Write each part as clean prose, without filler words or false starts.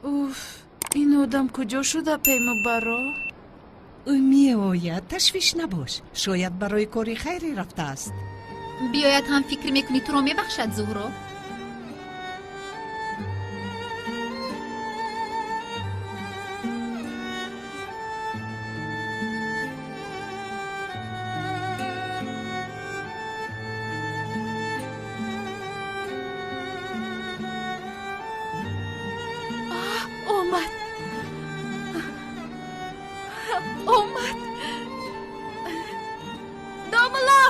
Уф, ин одам куҷо шуда, Паймубаро? Ӯ меояд, ташвиш набош. Шояд барои кори хайре рафтааст. Биёяд ҳам фикр мекунӣ туро мебахшад, Зуҳро? Омад, омад. Домулло,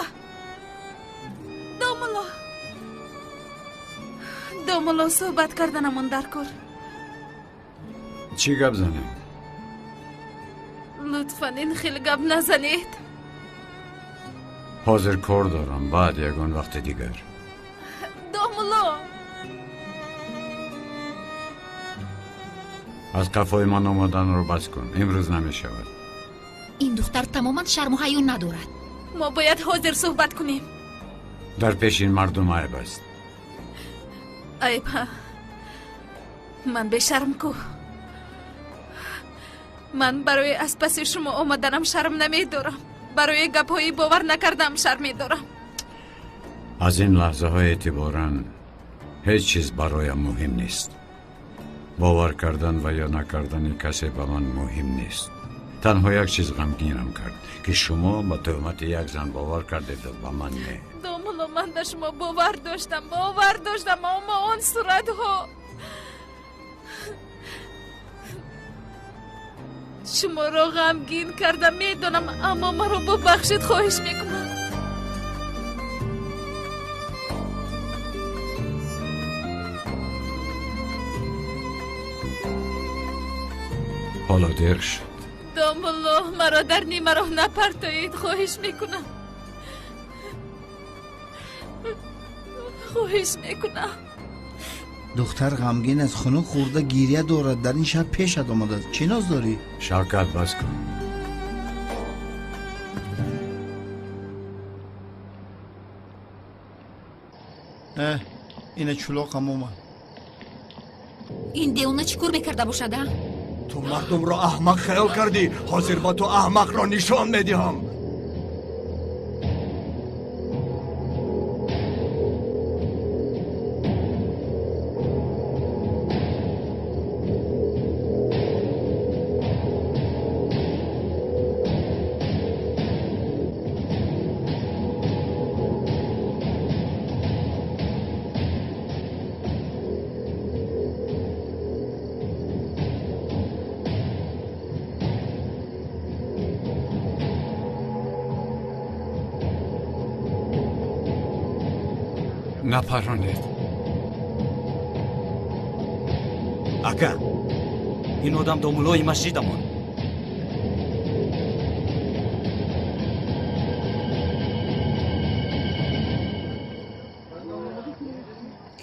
домулло, домулло, суҳбат карданамон дар кор. Чӣ гап занем? Лутфан, ин хел гап назанед. Ҳозир кор дорам, баъд ягон вақти дигар. Домулло! Аз қафои ман омаданро бас кун, имрӯз намешавад. Ин духтар тамоман шарму ҳаё надорад. Мо бояд ҳозир суҳбат кунем. Дар пеши ин мардум айб аст. Айб, ҳа? Ман бешарм ку. Ман барои аз паси шумо омаданам шарм намедорам, барои гапҳои бовар накардам шарм медорам. Аз ин лаҳзаҳо эътиборан ҳеҷ чиз бароям муҳим нест. Бовар кардан ва ё накардани касе ба ман муҳим нест. Танҳо як чиз ғамгинам кард, ки шумо ба туҳмати як зан бовар кардеду ба ман не. Домулло, ман ба шумо бовар доштам, бовар доштам, аммо он суратҳо. Шуморо ғамгин кардам, медонам, аммо маро бубахшед, хоҳиш мекунам. Ҳоло дер шуд. Домулло, маро дар нимароҳ напартоед, хоҳиш мекунам, хоҳиш мекунам. Духтар ғамгин аст, хунук хӯрда, гирья дорад. Дар ин шаб пешат омадааст, чӣ ноз дорӣ? Шавкат, бас кун. Э, ина чулоқам омад. Ин девона чӣ кор мекарда бошад, а? Ту мардумро аҳмақ хаёл кардӣ, ҳозир ба ту аҳмақро нишон медиҳам. Напаронед. Ака, ин одам домуллои масҷидамон.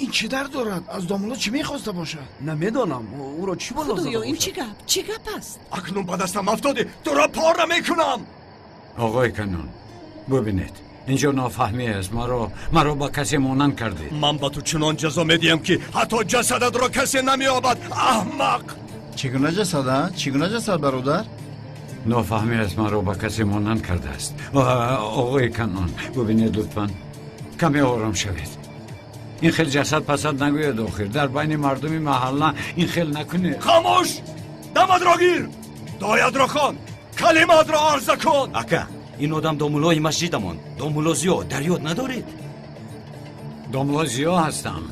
Ин чӣ дард дорад? Аз домулло чӣ мехоста бошад? Намедонам, ӯро чӣ бало зада Худоё, ин бошад? чӣ гап, чӣ гап аст? Акнун ба дастам афтодӣ, туро пора мекунам. Оғои Канон, бубинед, инҷо нофаҳмӣ аст. Маро ба касе монанд кардед. Ман ба ту чунон ҷазо медиҳам, ки ҳатто ҷасадатро касе намеёбад, аҳмақ. Чӣ гуна ҷасад, а? Чӣ гуна ҷасад, бародар? Нофаҳмӣ аст, маро ба касе монанд кардааст. Оғои Канон, бубинед, лутфан каме ором шавед. Ин хел ҷасад пасад нагӯяд, охир дар байни мардуми маҳалла ин хел накунед. Хомӯш, дамадро гир, дуоятро хон, калимаатро арза кун. Ака, ин одам домуллои масҷидамон, домулло Зиё, дар ёд надоред? Домулло Зиё ҳастам,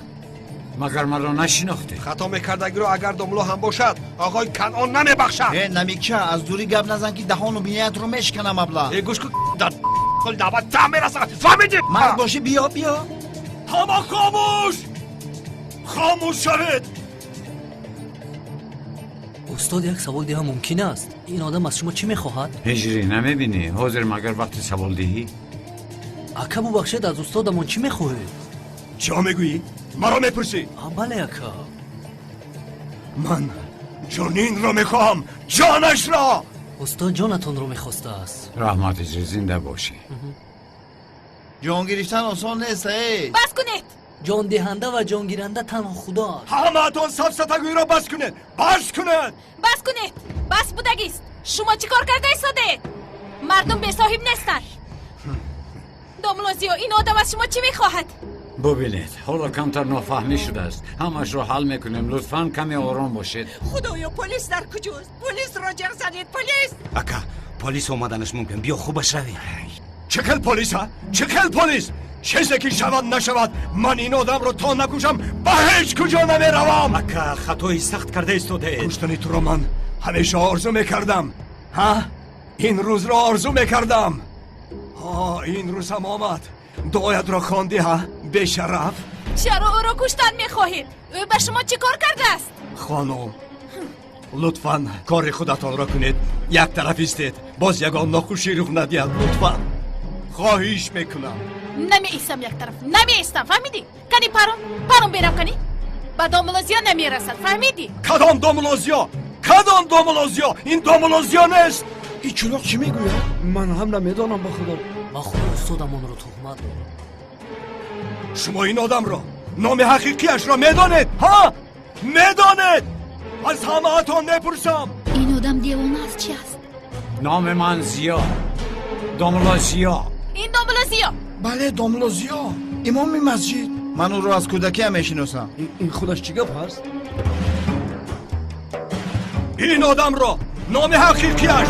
магар маро нашинохтед? Хато мекардагиро, агар домулло ҳам бошад, оғои Канъон намебахшад. Э, намикча, аз дурӣ гап назан, ки даҳону биниятро мешканам, абла. Э, гӯш кун, дар даъват та мерасад, фаҳмидӣ? Мард бошӣ, биё, биё. Ҳама хомӯш, хомӯш шавед. Устод, як савол диҳам мумкин аст? Ин одам аз шумо чӣ мехоҳад? Ҳиҷрӣ, намебинӣ, ҳозир магар вақти саволдиҳӣ? Ака, бубахшед, аз устодамон чӣ мехоҳед? Чиҳо мегӯӣ? Маро мепурсӣ? Бале, ака. Ман ҷонинро мехоҳам, ҷонашро. Устод ҷонатонро мехостааст. Раҳмат, ҳиҷрӣ, зинда бошӣ. Ҷон гирифтан осон нест, эй. Бас кунед. Ҷондиҳанда ва ҷонгиранда танҳо Худо аст. Ҳамаатон сафсатагӯиро бас кунед, бас кунед, бас кунед, бас будагист. Шумо чӣ кор карда истодаед? Мардум бесоҳиб нестанд. Домулло Зиё, ин одам аз шумо чӣ мехоҳад? Бубинед, ҳоло камтар нофаҳмӣ шудааст. Ҳамашро ҳал мекунем. Лутфан каме ором бошед. Худоё, полис дар куҷост? Полисро ҷеғ занед, полис! Ака, полис омаданаш мумкин. Биё хубаш равем. Чӣ хел полис, ҳа? Чӣ хел полис? Чизе ки шавад нашавад, ман ин одамро то накушам ба ҳеҷ куҷо намеравам. Ака, хатои сахт карда истодаед. Куштани туро ман ҳамеша орзу мекардам. Ҳа? Ин рӯзро орзу мекардам. Ҳа, ин рӯз ҳам омад. Дуоятро хонди, ҳа, бешараф? Чаро ӯро куштан мехоҳед? Ӯ ба шумо чӣ кор кардааст? Хонум, лутфан кори худатонро кунед. Як тараф истед, боз ягон нохушӣ рух надиҳад. Лутфан, хоҳиш мекунам. Намеистам як тараф, намеистам, фаҳмидӣ? Кани парон, парон берам, кани ба домулло Зиё намерасад, фаҳмидӣ? Кадом домулло Зиё? Кадом домулло Зиё? Ин домулло Зиё нест. Ин чулоқ чӣ мегӯяд? Ман ҳам намедонам, ба Худо. Ба Худо, устодам онро туҳмат дорад. Шумо ин одамро, номи ҳақиқиашро медонед, ҳа? Медонед? Аз ҳамаатон мепурсам. Ин одам девона аст, чи аст? Номи ман Зиё, домулло Зиё. Ин домулло Зиё? Бале, домулло Зиё, имоми масҷид. Ман ӯро аз кӯдакиам мешиносам. Ин худаш чӣ гап ҳаст? Ин одамро, номи ҳақиқиаш.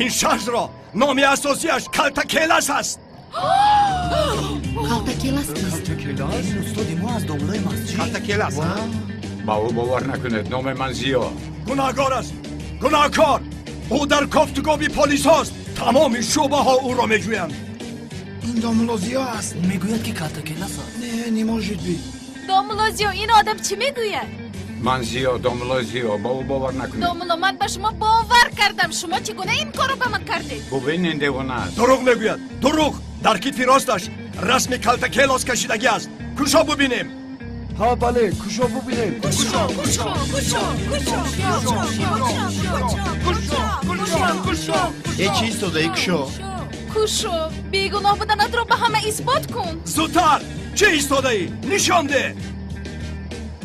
Ин шахсро номи асосиаш Калтакелас аст. Калтакелас кист? Устоди мо аз домуллои масҷид. Калтакелас. Ба ӯ бовар накунед, номи ман Зиё. Гунаҳкор аст, гунаҳкор. Ӯ дар кофтугоби полисҳост. Тамоми шӯъбаҳо ӯро меҷӯянд. Ин домулло Зиё аст. Мегӯяд, ки Калтакелас аст. Не, не может быть. Домулло Зиё, ин одам чӣ мегӯяд? Ман Зиё, домулло Зиё, ба ӯ бовар накунед. Домулло, ман ба шумо бовар кардам. Шумо чӣ гуна ин корро ба ман кардед? Бубин, ин девона аст. Дурӯғ мегӯяд, дурӯғ. Дар китфи росташ расми Калтакелос кашидагӣ аст. Кушо бубинем. Ҳа, бале, кушо бубинем. Кушо, кушо, кушо, кушо, кушо, кушо, кушо. Э, чӣ истодаи, кушо? Кушо, бегуноҳ буданатро ба ҳама исбот кун. Зудтар, чӣ истодаӣ? Нишон деҳ.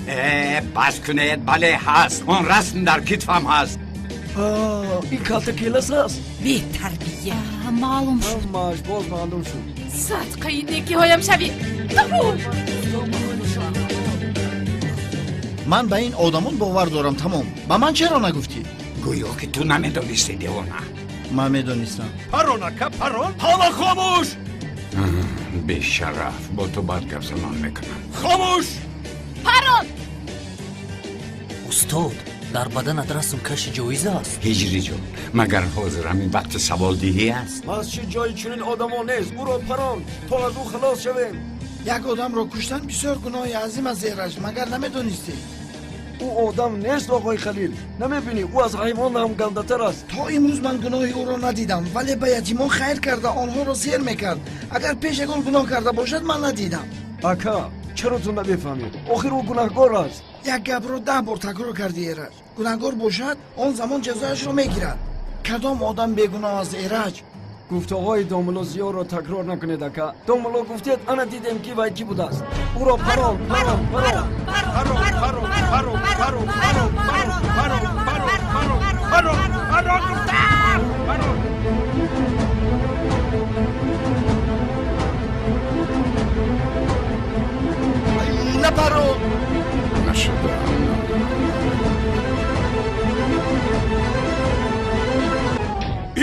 Э, бас кунед, бале, ҳаст. Он расм дар китфам ҳаст. Ин Калтакелас аст. Бетарбия. Маълум шуд. Ҳамааш боз маълум шуд. Садқаи некиҳоям шавӣ. Ман ба ин одамон бовар дорам, тамом. Ба ман чаро нагуфтӣ? Гӯё ки ту намедонисти, девона. Ман медонистам. Парон, ака, парон. Ҳама хомӯш. Бешараф, бо ту бад гап занон мекунам. Хомӯш. Парон. Устод, дар баданат расм каши ҷоиз аст. Ҳиҷрӣ ҷон, магар ҳозир ҳамин вақти саволдиҳӣ аст? Масҷид ҷои чунин одамо нест. Ӯро парон, то аз ӯ халос шавем. Як одамро куштан бисёр гуноҳи азим аст, Эраҷ, магар намедонистӣ? Ӯ одам нест, оқои Халил. Намебинӣ, ӯ аз ҳайвон ҳам гандатар аст. То имрӯз ман гуноҳи ӯро надидам, вале ба ятимон хайр карда, онҳоро сер мекард. Агар пеш ягон гуноҳ карда бошад, ман надидам. Ака, чаро ту намефаҳмӣ? Охир ӯ гунаҳкор аст. Як гапро 10 бор такрор карди, Эраҷ. Гунаҳкор бошад, он замон ҷазояшро мегирад. Кадом одам бегуноҳ аст, Эраҷ? Гуфтаҳои домулло Зиёро такрор накунед, ака. Домулло гуфтед, ана дидем, ки вай кӣ будааст. Ӯро парон, парон, парон. Парон, парон, парон, парон, парон, парон, парон, парон, парон, парон, парон, гуфтам, парон. Напарон. Нашуда.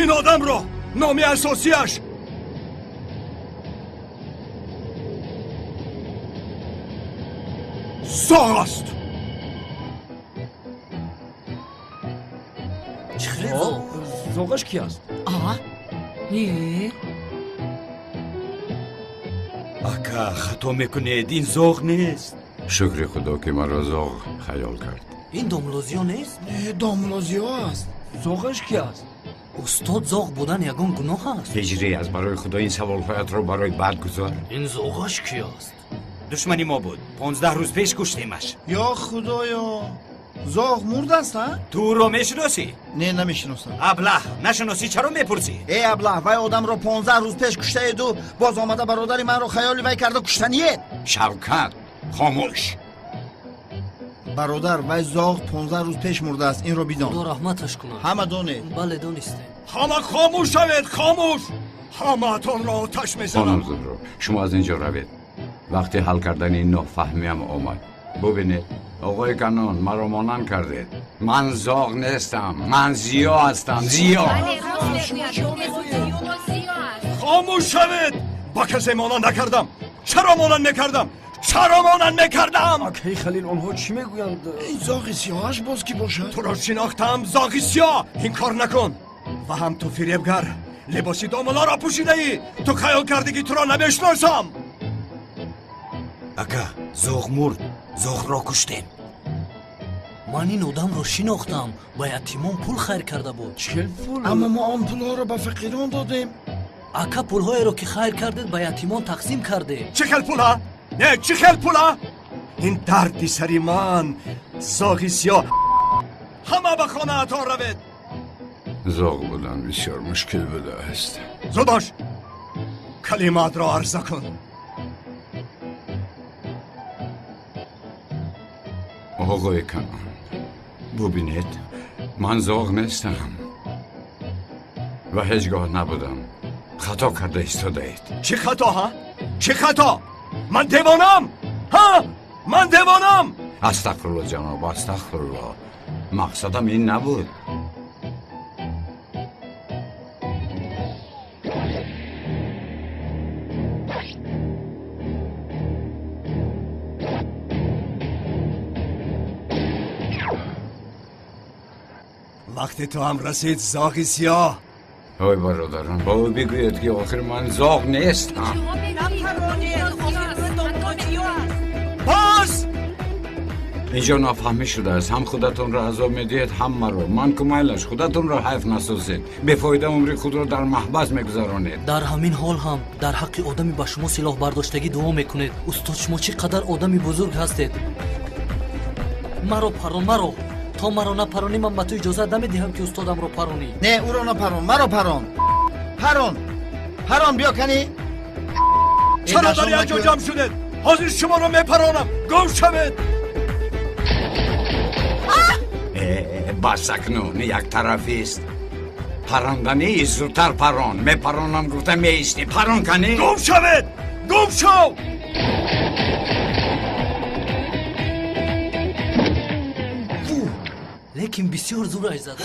Ин одамро номи асосиаш Зоғ аст. Чӣ хел зоғ? Зоғаш ки аст? А? Не. Ака, хато мекунед, ин зоғ нест. Шукри Худо, ки маро зоғ хаёл кард. Ин домулло Зиё нест? Не, домулло Зиё аст. Зоғаш ки аст? Устод, зоғ будан ягон гуноҳ аст? Ҳиҷрӣ, аз барои Худо ин саволҳоятро барои баъд гузор. Ин зоғаш ки аст? Душмани мо буд. 15 рӯз пеш куштемаш. Ё Худоё, зоғ мурдааст, ҳа? Ту ӯро мешиносӣ? Не, намешиносам. Аблаҳ, нашиносӣ, чаро мепурсӣ? Э аблаҳ, вай одамро 15 рӯз пеш куштаеду боз омада бародари манро хаёли вай карда куштаниед. Шавкат, хомӯш. Бародар, вай зоғ 15 рӯз пеш мурдааст, инро бидон. Худо раҳматаш кунад. Ҳама донед. Бале, донистем. Ҳама хомӯш шавед, хомӯш. Ҳамаатонро оташ мезанам. Хонум Зуҳро, шумо аз ин ҷо равед. Вақти ҳал кардани ин нофаҳмиам омад. Бубинед, оғои Канон, маро монанд кардед. Ман зоғ нестам, ман Зиё ҳастам, Зиё. Хомӯш шавед. Ба касе монанд накардам. Чаро монанд мекардам? Чаро монанд мекардам? Акаи Халил, онҳо чӣ мегӯянд? Ин зоғи сиёҳаш боз кӣ бошад? Туро шинохтам, зоғи сиёҳ. Ин кор накун. Ва ҳам ту фиребгар, либоси домуллоро пӯшидаӣ. Ту хаёл кардӣ, ки туро намешиносам. Ака, зоғ мурд, зоғро куштем. Ман ин одамро шинохтам, ба ятимон пул хайр карда буд. Чӣ хел пул? Аммо мо он пулҳоро ба фақирон додем. Ака, пулҳоеро ки хайр кардед, ба ятимон тақсим кардед. Чӣ хел пула? Не, чӣ хел пула? Ин дарди сари ман, зоғи сиёҳ. Ҳама ба хонаатон равед. Зоғ будан бисёр мушкил будааст. Зуд бош, калимаатро арза кун. Оғои Канон, бубинед, ман зоғ нестам ва ҳеҷ гоҳ набудам. Хато карда истодаед. Чӣ хато, ҳа? Чӣ хато? Ман девонам, ҳа? Ман девонам. Астағфирулло, ҷаноб, астағфирулло. Мақсадам ин набуд. Вақте ту ҳам расид, зоғи сиёҳ. Ой бародарон, ба ӯ бигӯед, ки охир ман зоғ нестам. Бас! Инҷо нофаҳмӣ шудааст. Ҳам худатонро азоб медиҳед, ҳам маро. Ман кумайлаш, худатонро ҳайф насозед. Бефоида умри худро дар маҳбас мегузаронед. Дар ҳамин ҳол ҳам дар ҳаққи одами ба шумо силоҳбардоштагӣ дуо мекунед. Устод, шумо чӣ қадар одами бузург ҳастед. Маро парон, маро. То маро напаронӣ, ман ба ту иҷозат намедиҳам, ки устодамро паронӣ. Не, ӯро напарон, маро парон. Парон, парон, биё канӣ. Чаро дар як ҷо ҷамъ шудед? Ҳозир шуморо мепаронам. Гум шавед. Бас акнун, яктарафист. Паронданӣ зудтар парон. Мепаронам гуфта меистӣ. Парон канӣ. Гум шавед, гум шав. Лекин бисёр зураш зада.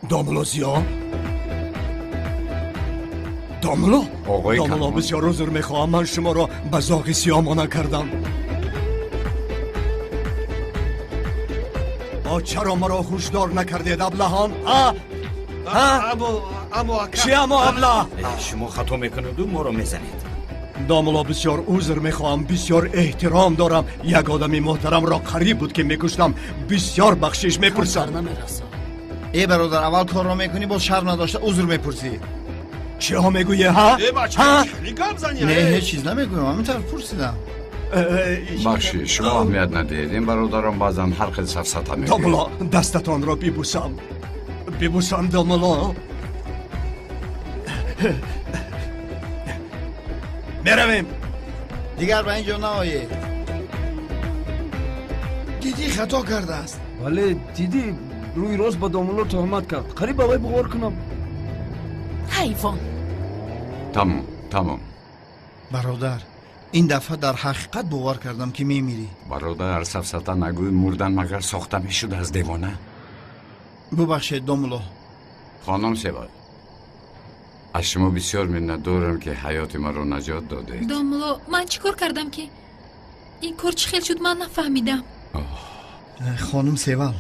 Домулло Зиё, домулло. Оғои Домулло, Канон. бисёр узр мехоҳам, ман шуморо ба зоғи сиёҳ монанд кардам. О, чаро маро ҳушдор накардед, аблаҳон? А? А? Аммо ака. Чӣ аммо, аблаҳ? Шумо хато мекунеду моро мезанед. Домулло, бисёр узр мехоҳам, бисёр эҳтиром дорам. Як одами муҳтарамро қариб буд, ки мекуштам. Бисёр бахшиш мепурсам. Камтар намерасад. Э бародар, аввал корро мекунӣ, боз шарм надошта узр мепурсӣ. Чиҳо мегӯӣ, ҳа? Э бача, Ҳа? хеле гап занӣ. Не, ҳеҷ чиз намегӯям, ҳамин тавр пурсидам. Бахшиш, шумо аҳамият надиҳед. Ин бародарон баъзан ҳар хел сафсата мегӯянд. Домулло, дастатонро бибусам, бибусам, домулло. Меравем. Дигар ба ин ҷо наоед. Дидӣ, хато кардааст. Бале, дидӣ, рӯи рост ба домулло туҳмат кард. Қариб ба вай бовар кунам. Ҳайвон. Тамом, тамом. Бародар, ин дафъа дар ҳақиқат бовар кардам, ки мемирӣ. Бародар, сафсата нагӯй. Мурдан магар сохта мешудааст, девона? Бубахшед, домулло. Хонум Севал, аз шумо бисёр миннатдорам, ки ҳаёти маро наҷот додед. Домулло, ман чӣ кор кардам, ки ин кор чӣ хел шуд, ман нафаҳмидам. Хонум Севал,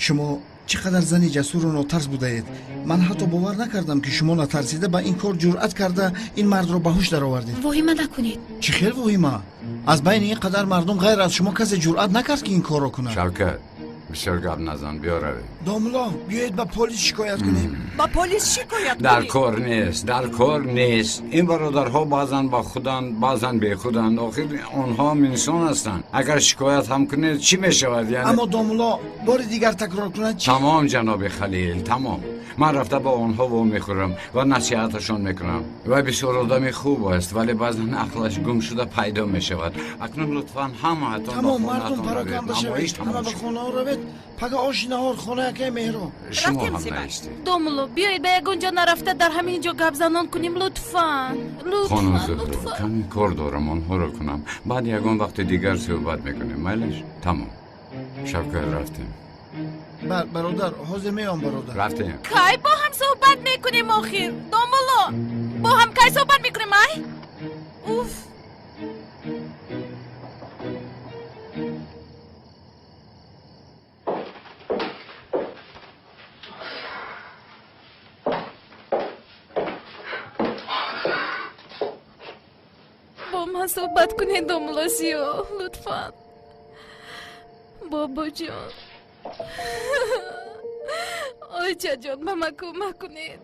шумо чӣ қадар зани ҷасуру нотарс будаед. Ман ҳатто бовар накардам, ки шумо натарсида ба ин кор ҷуръат карда ин мардро ба ҳуш даровардед. Воҳима накунед. Чӣ хел воҳима? Аз байни ин қадар мардум ғайр аз шумо касе ҷуръат накард, ки ин корро кунад. Шавкат, бисёр гап назан, биё равем. Домулло, биёед ба полис шикоят кунем. Ба полис шикоят Дар кор нест, дар кор нест. Ин бародарҳо баъзан ба худанд, баъзан бехуданд. Охир онҳоам инсон ҳастанд. Агар шикоят ҳам кунед, чӣ мешавад? Яъне Аммо домулло, бори дигар такрор кунад чӣ? Тамом, ҷаноби Халил, тамом. Ман рафта бо онҳо вомехӯрам ва насиҳаташон мекунам. Вай бисёр одами хуб аст, вале баъзан ақлаш гум шуда пайдо мешавад. Акнун лутфан ҳамаатон ба Тамом, мардум хонаатон равед. пароканда шавед. Намоиш Ҳама тамом ба шуд. хонаҳо равед. Пага оши наҳор хонаи акаи Меҳро. Шумо Рафтем, ҳам Севал. наистед. Домулло, биёед ба ягон ҷо нарафта дар ҳамин ҷо гапзанон кунем, лутфан. Хонум Лутфан, Зуҳро, лутфан. каме кор дорам, онҳоро кунам, баъд ягон вақти дигар суҳбат мекунем. Майлаш? Тамом, Шавкат, рафтем. Бародар, ҳозир меом, бародар. Рафтем. Кай бо ҳам суҳбат мекунем охир? Домулло, бо ҳам кай суҳбат мекунем, ай? Уф! Бо ман суҳбат кунед, домулло Зиё, лутфан. Бобоҷон, ойчаҷон, ба ман кӯмак кунед.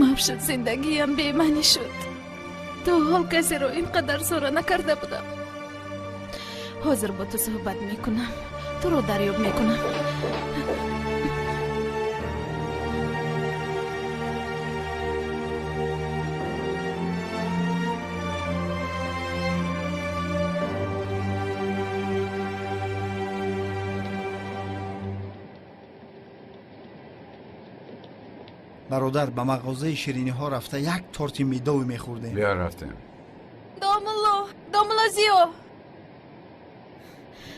Мав шуд, зиндагиям бемаънӣ шуд. То ҳол касеро ин қадар зора накарда будам. Ҳозир бо ту суҳбат мекунам, туро дарёб мекунам. Бародар, ба мағозаи шириниҳо рафта як торти медовӣ мехӯрдем. Биё рафтем. Домулло, домулло Зиё.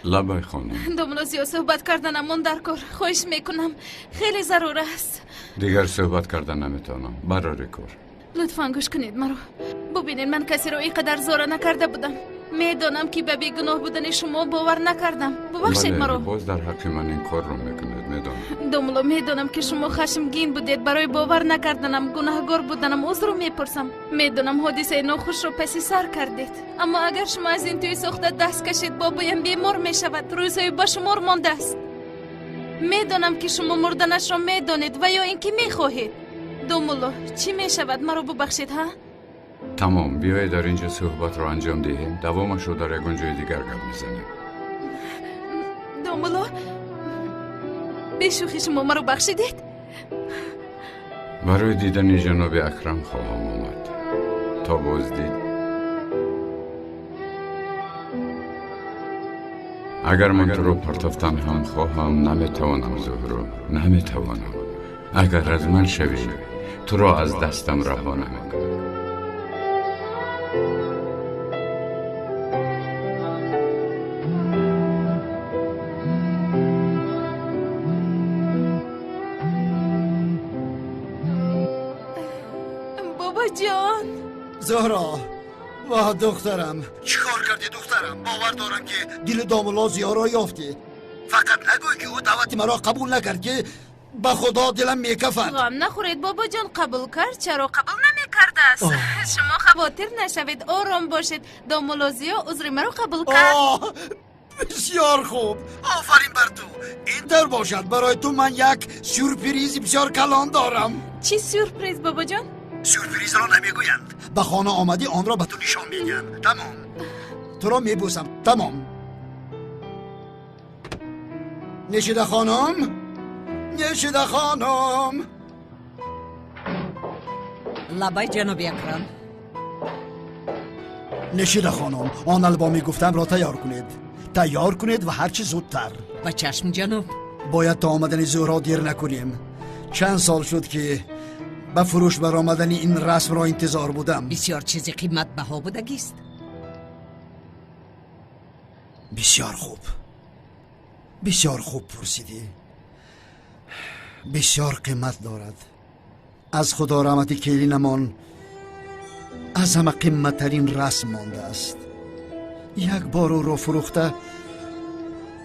Лабай, хонум. Домулло Зиё, суҳбат карданамон дар кор, хоҳиш мекунам, хеле зарур аст. Дигар суҳбат карда наметавонам, барори кор. Лутфан гӯш кунед маро. Бубинед, ман касеро ин қадар зора накарда будам. Медонам, ки ба бегуноҳ будани шумо бовар накардам, бубахшед Бале, маро. Боз дар ҳаққи ман ин корро мекунед, медонам. Домулло, медонам, ки шумо хашмгин будед. Барои бовар накарданам, гунаҳгор буданам узру мепурсам. Медонам, ҳодисаи нохушро паси сар кардед, аммо агар шумо аз ин тӯи сохта даст кашед, бобоям бемор мешавад, рӯзҳои ба шумор мондааст. Медонам, ки шумо мурданашро медонед ва ё ин ки мехоҳед. Домулло, чӣ мешавад, маро бубахшед, ҳа? Тамом, биёед дар ин ҷо суҳбатро анҷом диҳем, давомашро дар ягон ҷои дигар гап мезанем. Домулло, бешӯхӣ, шумо маро бахшидед? Барои дидани ҷаноби Акрам хоҳам омад. То боздид. Агар ман туро партофтан ҳам хоҳам, наметавонам, Зуҳро, наметавонам. Агар аз ман шавӣ, туро аз дастам раҳо намекунам. Бобоҷон! Зуҳро, воҳ, духтарам, чӣ кор кардӣ, духтарам? Бовар дорам, ки дили домулло Зиёро ёфтӣ. Фақат нагӯй, ки ӯ даъвати маро қабул накард, ки ба худо дилам мекафад. Ғам нахӯред, бобоҷон, қабул кард. Чаро қабул намекардааст? Шумо хавотир нашавед, ором бошед. Домулло Зиё узри маро қабул кард. Бисёр хуб, офарин бар ту. Ин тавр бошад, барои ту ман як сюрпризи бисёр калон дорам. Чӣ сюрприз, бобоҷон? Сюрпризро намегӯянд. Ба хона омадӣ, онро ба ту нишон медиҳам. Тамом, туро мебӯсам. Тамом. Нешида хонум, Нешида хонум! Лабай, ҷаноби Акрам. Нешида хонум, он албоми гуфтамро тайёр кунед, тайёр кунед ва ҳарчи зудтар. Ба чашм, ҷаноб. Бояд то омадани Зуҳро дер накунем. Чанд сол шуд, ки Ба фурӯш баромадани ин расмро интизор будам. Бисёр чизи қиматбаҳо будагист. Бисёр хуб, бисёр хуб пурсидӣ. Бисёр қимат дорад. Аз худо раҳмати келинамон аз ҳама қиматтарин расм мондааст. Як бор ӯро фурӯхта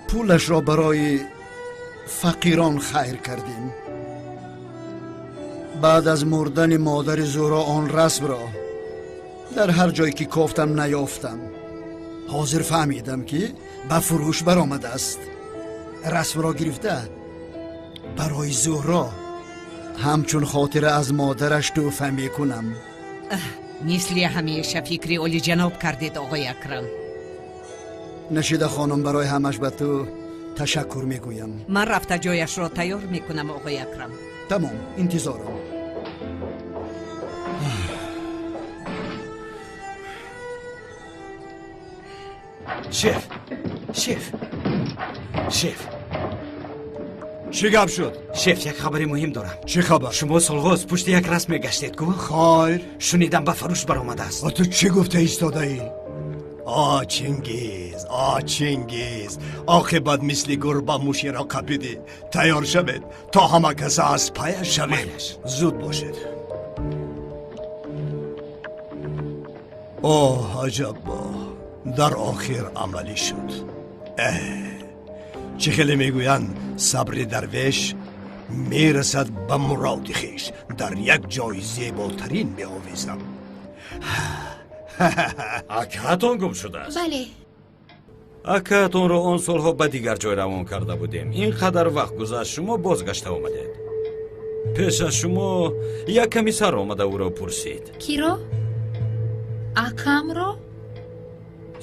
пулашро барои фақирон хайр кардем. Баъд аз мурдани модари Зуҳро он расмро дар ҳар ҷое ки кофтам наёфтам. Ҳозир фаҳмидам ки ба фурӯш баромадааст. Расмро гирифта барои Зуҳро ҳамчун хотира аз модараш тӯҳфа мекунам. Мисли ҳамеша фикри олиҷаноб кардед, оғои Акрам. Нашида хонум, барои ҳамаш ба ту ташаккур мегӯям. Ман рафта ҷояшро тайёр мекунам, оғои Акрам. Тамом, интизорам. Шеф, шеф, шеф. Чӣ гап шуд? Шеф, як хабари муҳим дорам. Чӣ хабар? Шумо солҳост пушти як расм мегаштед ку? Хайр. Шунидам ба фурӯш баромадааст. А ту чӣ гуфта истодаӣ? А Чингиз, а Чингиз, оқибат мисли гурба мушеро қапидӣ. Тайёр шавед, то ҳама каса аз паяш шавем. Зуд бошед. Оҳ, аҷаббо, дар охир амалӣ шуд. Чӣ хеле мегӯянд, сабри дарвеш мерасад ба муроди хеш. Дар як ҷои зеботарин меовезам. Акаатон гум шудааст? Бале. Акаатонро он солҳо ба дигар ҷой равон карда будем. Ин қадар вақт гузашт, шумо бозгашта омадед. Пеш аз шумо як комиссар омада ӯро пурсид. Киро? Акамро?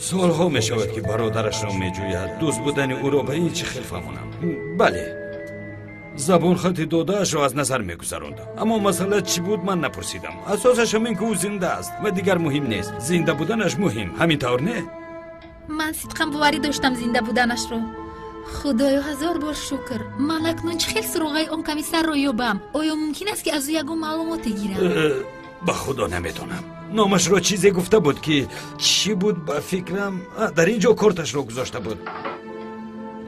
Солҳо мешавад ки бародарашро меҷӯяд. Дӯст будани ӯро ба ин чӣ хел фаҳмонам? Бале, забонхати додаашро аз назар мегузаронд. Аммо масъала чӣ буд, ман напурсидам. Асосаш ҳамин ки ӯ зинда аст ва дигар муҳим нест. Зинда буданаш муҳим, ҳамин тавр не? Ман сидқан боварӣ доштам зинда буданашро. Худоё, ҳазор бор шукр. Ман акнун чӣ хел суроғаи он комиссарро ёбам? Оё мумкин аст ки аз ӯ ягон маълумоте гирам? Ба худо намедонам. Номашро чизе гуфта буд ки чӣ буд, ба фикрам дар ин ҷо корташро гузошта буд.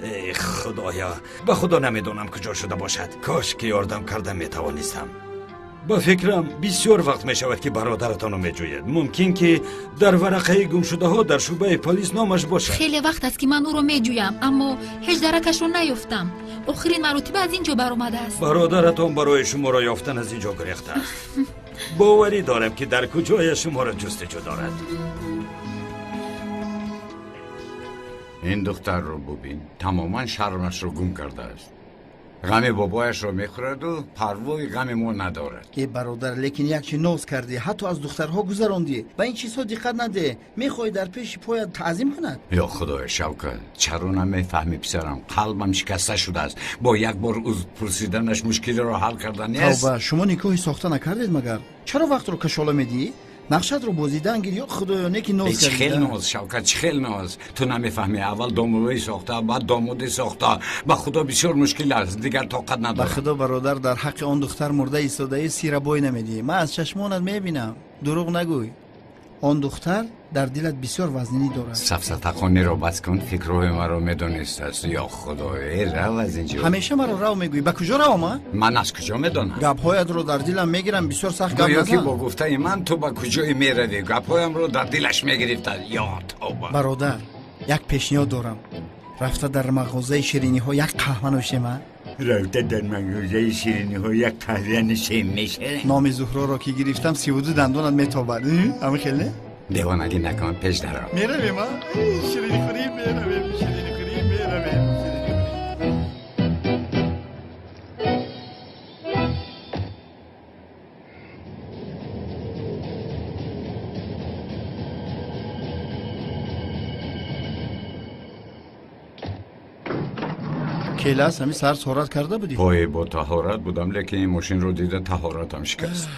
Эй худоё, ба худо намедонам куҷо шуда бошад. Кош ки ёрдам карда метавонистам. Ба фикрам бисёр вақт мешавад ки бародаратонро меҷӯед. Мумкин ки дар варақаи гумшудаҳо дар шӯъбаи полис номаш бошад. Хеле вақт аст ки ман ӯро меҷӯям, аммо ҳеҷ даракашро наёфтам. Охирин маротиба аз ин ҷо баромадааст. Бародаратон барои шуморо ёфтан аз ин ҷо гурехтааст. Боварӣ дорам ки дар куҷоя шуморо ҷустуҷӯ дорад. Ин духтарро бубин, тамоман шармашро гум кардааст. Ғами бобояшро мехӯраду парвои ғами мо надорад. Э бародар, лекин як чи ноз кардӣ, ҳатто аз духтарҳо гузарондӣ. Ба ин чизҳо диққат надеҳ. Мехоҳӣ дар пеши поят таъзим кунад? Ё худоя, Шавкат, чаро намефаҳмӣ писарам? Қалбам шикаста шудааст. Бо як бор узр пурсиданаш мушкилиро ҳал карда нест. Тавба, шумо никоҳи сохта накардед магар? Чаро вақтро кашола медиҳӣ? Нақшатро бозидан гир. Ё худоё, неки ноз кардӣ. Чӣ хел ноз, Шавкат, чӣ хел ноз? Ту намефаҳмӣ. Аввал домулои сохта, баъд домоди сохта. Ба худо бисёр мушкил аст, дигар тоқат надорам. Ба худо бародар, дар ҳаққи он духтар мурда истодаӣ, сира бой намедиҳӣ. Ман аз чашмонат мебинам. Дурӯғ нагӯй. Он духтар дар дилат бисёр вазнинӣ дорад. Сафсатахониро бас кун, фикрҳои маро медонистааст. Ё худо, э рав аз инҷо. Ҳамеша маро рав мегӯӣ. Ба куҷо равам, а? Ман аз куҷо медонам? Гапҳоятро дар дилам мегирам, бисёр сахт гап назан. Гӯё ки назан. бо гуфтаи ман ту ба куҷое меравӣ, гапҳоямро дар дилаш мегирифта. Ё тавба. Бародар, як пешниҳод дорам. Рафта дар мағозаи шириниҳо як қаҳва нӯшем, а? Рафта дар мағозаи шириниҳо як қаҳва нӯшем, мешавем. Номи Зуҳроро ки гирифтам, 32 дандонат метобад. Ҳамин хел не? Девонагӣ накун, пеш даро. Меравем, а? Ширинихӯрӣ меравем, ширинихӯрӣ меравем. Келас, ҳамин саҳар таҳорат карда будӣ? Пое бо таҳорат будам, лекин ин мошинро дида таҳоратам шикаст.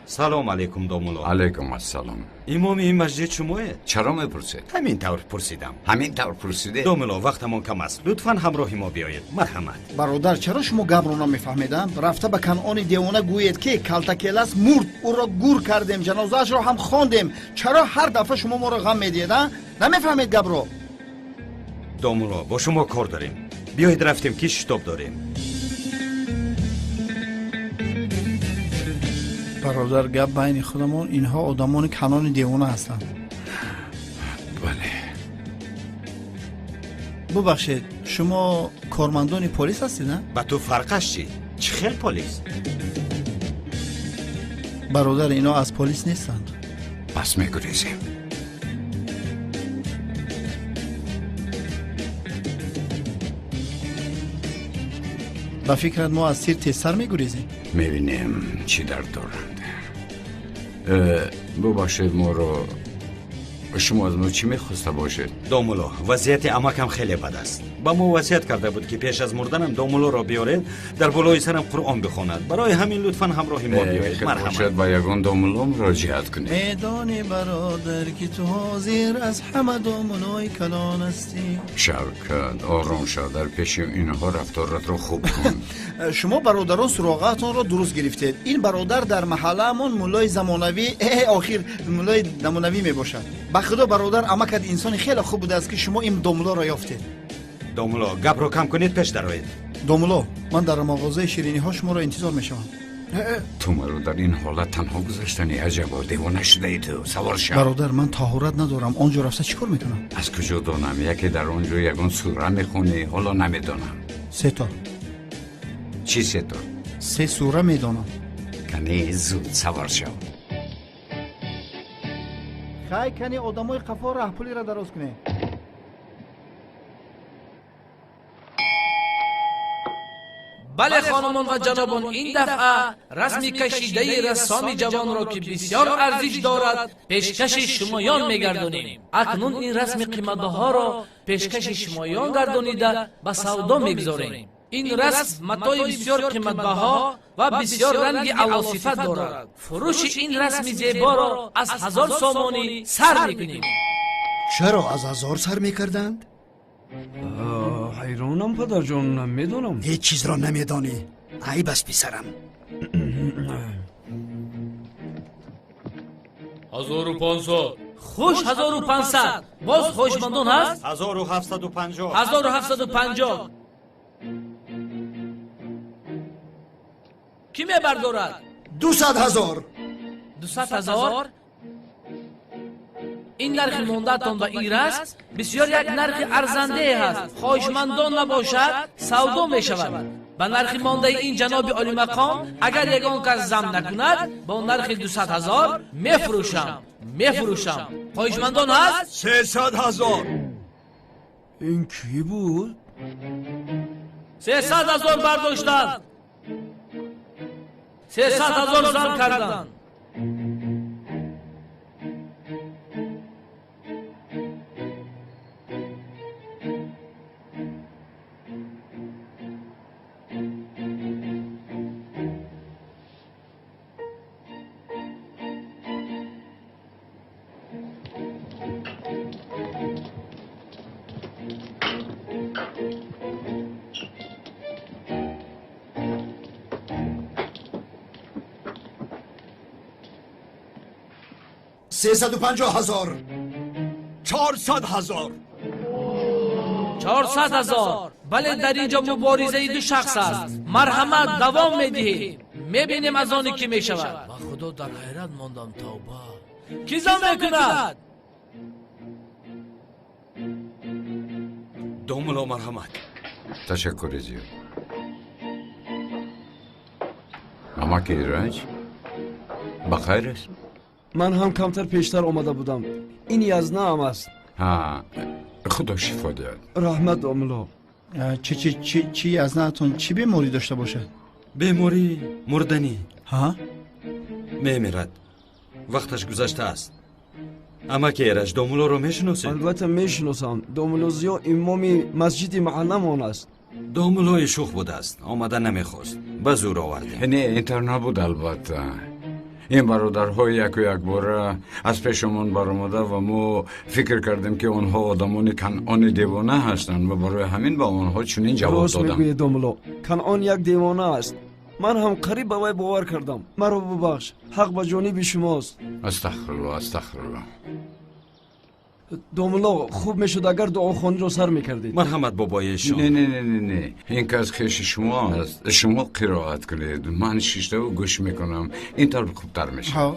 Салом алейкум, домулло. Алейкум ассалом. Имоми ин масҷид шумоед? Чаро мепурсед? Ҳамин тавр пурсидам. Ҳамин тавр пурсидед? Домулло, вақтамон кам аст, лутфан ҳамроҳи мо биёед. Марҳамат. Бародар, чаро шумо гапро намефаҳмедам? Рафта ба Канъони девона гӯед, ки Калтакелас мурд, ӯро гур кардем, ҷанозаашро ҳам хондем. Чаро ҳар дафъа шумо моро ғам медиҳед, а? Намефаҳмед гапро? Домулло, бо шумо кор дорем. Биёед рафтем, ки шитоб дорем. Бародар, гап байни худамон, инҳо одамони Канони девона ҳастанд. Бале. Бубахшед, шумо кормандони полис ҳастед, а? Ба ту фарқаш чӣ? Чӣ хел полис? Бародар, ино аз полис нестанд. Пас мегурезем. Ба фикрат, мо аз тир тезтар мегурезем? Мебинем, чӣ дард доранд. Бубахшед моро, шумо аз мо чӣ мехоста бошед? Домулло, вазъияти амакам хеле бад аст. Ба мо васият карда буд, ки пеш аз мурданам домуллоро биёред, дар болои сарам Қуръон бихонад. Барои ҳамин лутфан ҳамроҳи мо биёед. Марҳамат. Ба ягон домулло муроҷиат кунед. Медонӣ, бародар, ки ту ҳозир аз ҳама домуллои калон ҳастӣ. Шавкат, ором шав, дар пеши инҳо рафторатро хуб кун. Шумо бародарон суроғаатонро дуруст гирифтед. Ин бародар дар маҳаллаамон муллои замонавӣ, охир муллои намунавӣ мебошад. Ба худо, бародар, амакат инсони хеле хуб будааст, ки шумо ин домуллоро ёфтед. Домулло, гапро кам кунед, пеш дароед. Домулло, ман дар мағозаи шириниҳо шуморо интизор мешавам. Ту маро дар ин ҳолат танҳо гузоштанӣ? Аҷабо, девона шудаи ту. Савор шав. Бародар, ман таҳорат надорам, он ҷо рафта чӣ кор мекунам? Аз куҷо донам? Яке дар он ҷо ягон сура мехонӣ, ҳоло намедонам. Се то. Чӣ се то? Се сура медонам. Кани, зуд савор шав. Хай, кани, одамои қафо раҳпулиро дароз кунед. Бале, хонумон ва ҷанобон, ин дафъа расми кашидаи рассоми ҷавонро, ки бисёр арзиш дорад, пешкаши шумоён мегардонем. Акнун ин расми қиматбаҳоро пешкаши шумоён гардонида, ба савдо мегузорем. Ин расм матои бисёр қиматбаҳо ва бисёр ранги аълосифат дорад. Фурӯши ин расми зеборо аз 1000 сомонӣ сар мекунем. Чаро аз 1000 сар мекарданд? Ҳайронам, падарҷон, намедонам. Ҳеҷ чизро намедонӣ, айб аст, писарам. 1500. Хуш, 1500. Боз хоҳишмандон ҳаст? 1750. 1750. Кӣ мебардорад? 200 000. 200 000. Ин нархи мондаатон ба ин расм бисёр як нархи арзандае ҳаст. Хоҳишмандон набошад, савдо мешавад. Ба нархи мондаи ин ҷаноби олимақом, агар ягон кас зам накунад, бо нархи 200 000 мефурӯшам, мефурӯшам. Хоҳишмандон ҳаст? 300 000. Ин кӣ буд? 300 000 бардоштанд, 300 000 зам карданд. 350 000. 400 000. 400 000. Бале, дар ин ҷо муборизаи ду шахс аст. Марҳамат, давом медиҳем, мебинем, аз оне кӣ мешавад. Ба худо, дар ҳайрат мондам, тавба. Кӣ зам мекунад? Домулло, марҳамат. Ташаккури зиёд. Амаки Ираҷ, ба хайр аст? Ман ҳам камтар пештар омада будам, ин язнаам аст. Ҳа, худо шифо диҳад. Раҳмат, домулло. Чи, чи, чи, чи? Язнаатон чӣ беморӣ дошта бошад? Беморӣ мурданӣ. Ҳа. Мемирад, вақташ гузаштааст. Амаки Эраҷ, домуллоро мешиносед? Албатта мешиносам, домулло Зиё имоми масҷиди маҳалламон аст. Домуллои шух будааст, омада намехост, ба зур овардем. Не, ин тавр набуд, албатта. Ин бародарҳо яку якбора аз пешамон баромада ва мо фикр кардем, ки онҳо одамони Канъони девона ҳастанд ва барои ҳамин ба онҳо чунин ҷавоб Рост додам. мегӯед, домулло, Канъон як девона аст. Ман ҳам қариб ба вай бовар кардам. Маро бубахш, ҳақ ба ҷониби шумост. Астағфирулло, астағфирулло. Домулло, хуб мешуд, агар дуохониро сар мекардед. Марҳамат, бобои-шон. Не, не, не, не, не, ин кас хеши шумо аст. Шумо қироат кунед, ман шиштаву гӯш мекунам, ин тавр хубтар мешавад.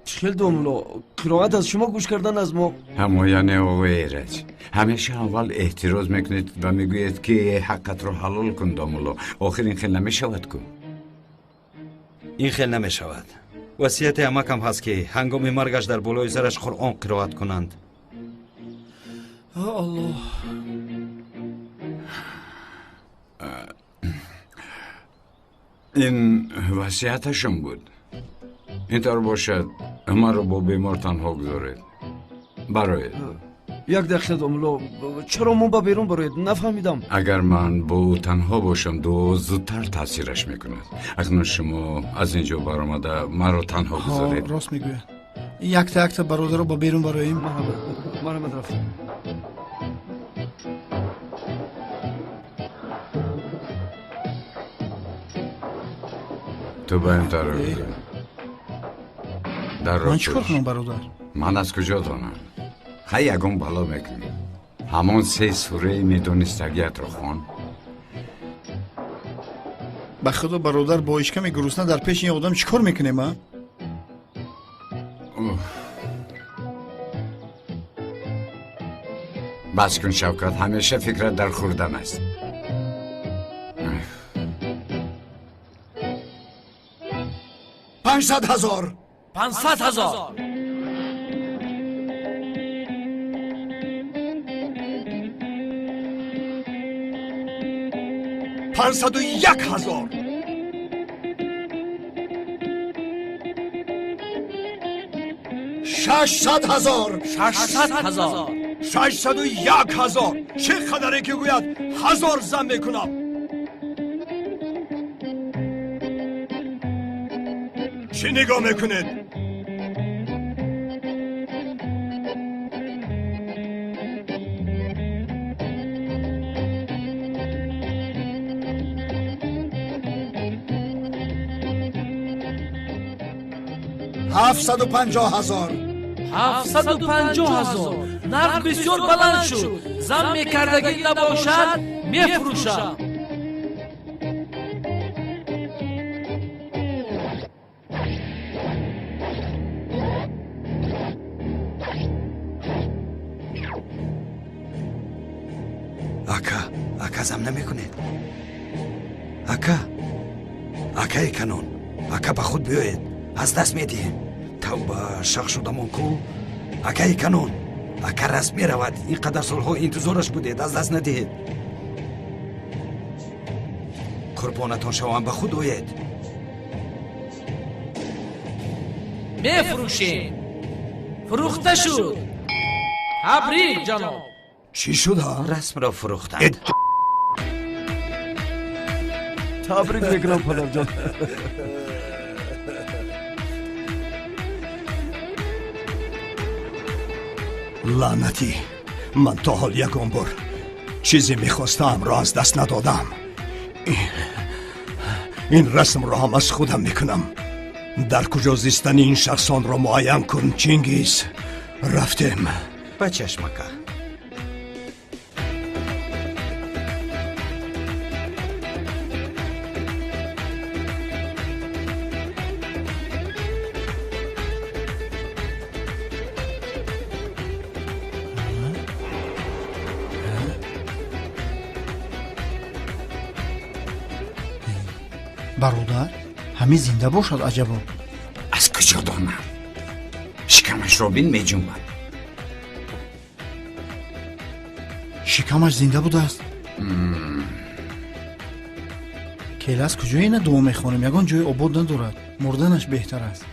Чӣ хел, домулло? Қироат аз шумо, гӯш кардан аз мо. Ҳамо, яъне оғои Эраҷ, ҳамеша аввал эҳтироз мекунед ва мегӯед, ки ҳаққатро ҳалол кун, домулло. Охир ин хел намешавад ку. Ин хел намешавад. Васияти амакам ҳаст, ки ҳангоми маргаш дар болои сараш Қуръон қироат кунанд. Аллоҳ. Ин васияташон буд. Ин тавр бошад, маро бо бемор танҳо гузоред, бароед. Як дақиқа, домулло, чаро мо ба берун бароед? Нафаҳмидам. Агар ман бо ӯ танҳо бошам, дуо зудтар таъсираш мекунад. Акнун шумо аз ин ҷо баромада, маро танҳо гузоред. Рост мегӯяд. Якта якта бародаро ба берун бароем. Марҳамат, рафтем. Ту ба ин тараф дарро. Ман чӣ кор кунам, бародар? Ман аз куҷо донам? Хай, ягон бало мекунӣ. Ҳамон се сураи медонистагиятро хон. Ба худо, бародар, бо ишками гурусна дар пеши ин одам чӣ кор мекунем, а? Бас кун, Шавкат, ҳамеша фикрат дар хӯрдан аст. 500 000. 500 000. 501 000. 600 000. 600 000. 601 000. Чӣ қадаре ки гӯяд, ҳазор зам мекунам. Чӣ нигоҳ мекунед? 750 000. 750 000. Нарх бисёр баланд шуд. Зам мекардагӣ набошад, мефурӯшам. Ака, ака, зам намекунед, ака? Акаи Канон, ака, ба худ биёед, аз даст медиҳем. Тавба, шах шудамон ку. Акаи Канон, ака, раст меравад. Ин қадар солҳо интизораш будед, аз даст надиҳед. Қурбонатон шавам, ба худ оед. Мефурӯшем. Фурӯхта шуд. Табрик, ҷаноб. Чӣ шуда? Расмро фурӯхтанд. Табрик мекунам, падарҷон. Лаънатӣ, ман то ҳол ягон бор чизе мехостаамро аз даст надодам. Ин расмро ҳам аз худам мекунам. Дар куҷо зистани ин шахсонро муайян кун, Чингиз. Рафтем. Ба чашм, ака. Бародар, ҳамин зинда бошад аҷабо? Аз куҷо донам? Шикамашро бин, меҷунбад. Шикамаш зинда будааст. Келас куҷо ина дуо мехонем? Ягон ҷои обод надорад, мурданаш беҳтар аст.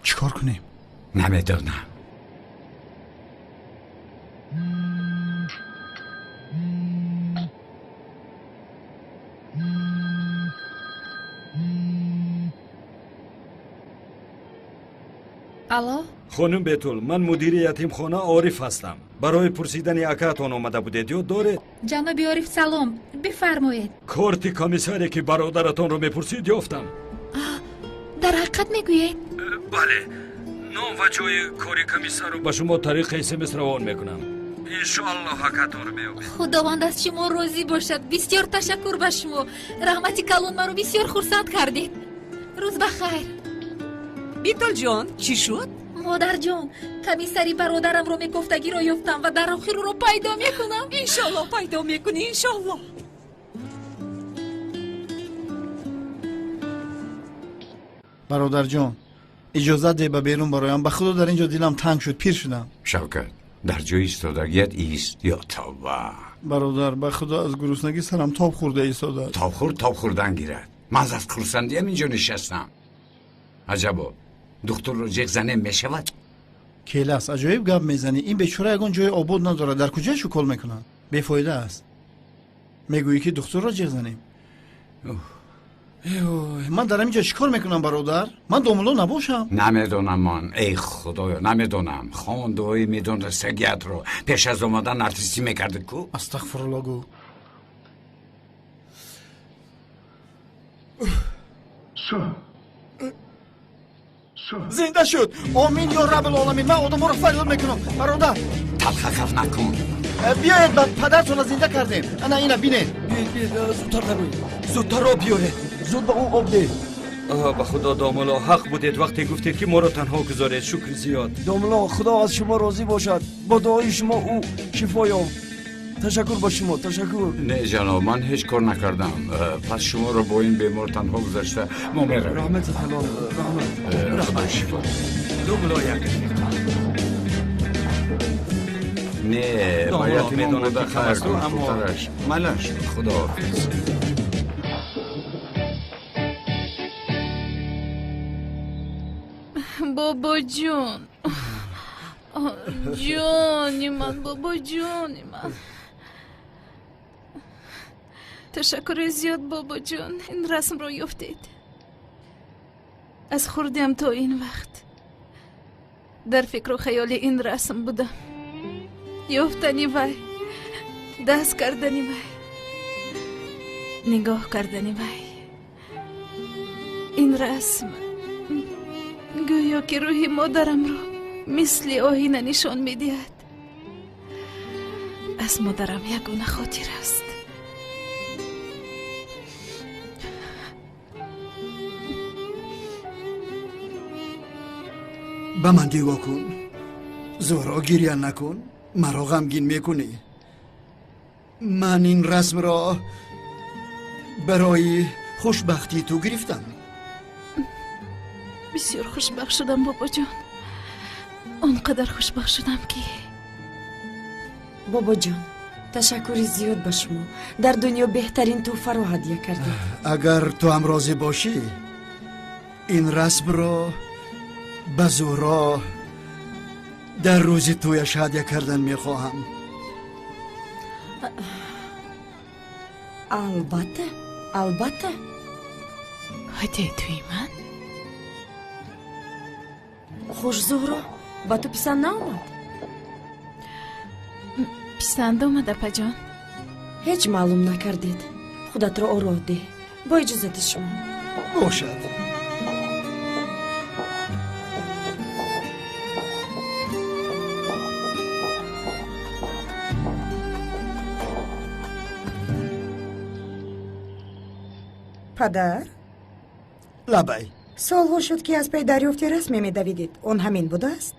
Чӣ кор кунем? Намедонам. Алло? Хонум Бетул, ман мудири ятимхона Ориф ҳастам. Барои пурсидани акаатон омада будед, ёд доред? Ҷаноби Ориф, салом, бифармоед. Корти комиссаре ки бародаратонро мепурсид ёфтам. Дар ҳақиқат мегӯед? Бале, ном ва ҷои кори комиссарро ба шумо тариқи СМС равон мекунам. Иншоаллоҳ акаатонро меёбед. Худованд аз шумо розӣ бошад. Бисёр ташаккур ба шумо. Раҳмати калон, маро бисёр хурсанд кардед. Рӯз ба хайр. Битолҷон, чӣ шуд? Модарҷон, комиссари бародарамро мекофтагиро ёфтам ва дар охир ӯро пайдо мекунам. Иншоаллоҳ пайдо мекунӣ, иншоаллоҳ. Бародарҷон, иҷозат деҳ ба берун бароям. Ба худо дар ин ҷо дилам танг шуд, пир шудам. Шавкат, дар ҷои истодагият ист. Ё тавба! Бародар, ба худо аз гуруснагӣ сарам тоб хӯрда истодааст. Тоб хӯрд, тоб хӯрдан гирад. Ман аз хурсандиям инҷо нишастам. Аҷабо, духтурро ҷеғ занем мешавад? Келас, аҷоиб гап мезанӣ. Ин бечора ягон ҷои обод надорад. Дар куҷо шукол мекунад? Бефоида аст. Мегӯӣ ки духтурро ҷеғ занем? Ман дар ҳамин ҷо чӣ кор мекунам, бародар? Ман домулло набошам. Намедонам ман, эй худоё, намедонам. Хон дуои медонистагиятро. Пеш аз омадан артистӣ мекарди ку? Астағфирулло гӯ. Зинда шуд. Омин ё раббулоламин. Ман одамҳоро фарёд мекунам. Бародар, талха хаф накун. Биёед, ба падартонро зинда кардем. Ана ина бинед. Биёед, биёед, зудтар дароед. Зудтар об биёред. Зуд ба он об деҳ. Ба худо домулло, ҳақ будед вақте гуфтед ки моро танҳо гузоред. Шукри зиёд. Домулло, худо аз шумо розӣ бошад. Бо дуои шумо ӯ шифо ёфт. Ташаккур ба шумо, ташаккур. Не ҷаноб, ман ҳеҷ кор накардам. Пас шуморо бо ин бемор танҳо гузашта мо меравем. Раҳмати калон, раҳмат. Худо шифо. Домулло як дақиқа. Не, ба ятимон буда хайр кун, хубтараш. Малаш, худоҳофиз. Бобоҷон, ҷони ман, бобоҷони ман. Ташаккури зиёд, бобоҷон, ин расмро ёфтед. Аз хурдиам то ин вақт дар фикру хаёли ин расм будам. Ёфтани вай, даст кардани вай, нигоҳ кардани вай. Ин расм гӯё ки рӯҳи модарамро мисли оҳина нишон медиҳад. Аз модарам ягона хотир аст. Ба ман нигоҳ кун, Зуҳро, гиря накун, маро ғамгин мекунӣ. Ман ин расмро барои хушбахтии ту гирифтам. Бисёр хушбахт шудам, бобоҷон. Он қадар хушбахт шудам ки. Бобоҷон, ташаккури зиёд ба шумо. Дар дунё беҳтарин тӯҳфаро ҳадя кардед. Агар ту ҳам розӣ бошӣ, ин расмро ба Зуҳро дар рӯзи тӯяш ҳадя кардан мехоҳам. Албатта, албатта. Ҳадяи тӯи ман? Хуш, Зуҳро, ба ту писанд наомад? Писанд омад, апаҷон. Ҳеҷ маълум накардед. Худатро ороҳ деҳ. Бо иҷозати шумо. Бошад. Падар? Лабай. Солҳо шуд ки аз пай дарёфти расме медавидед. Он ҳамин будааст?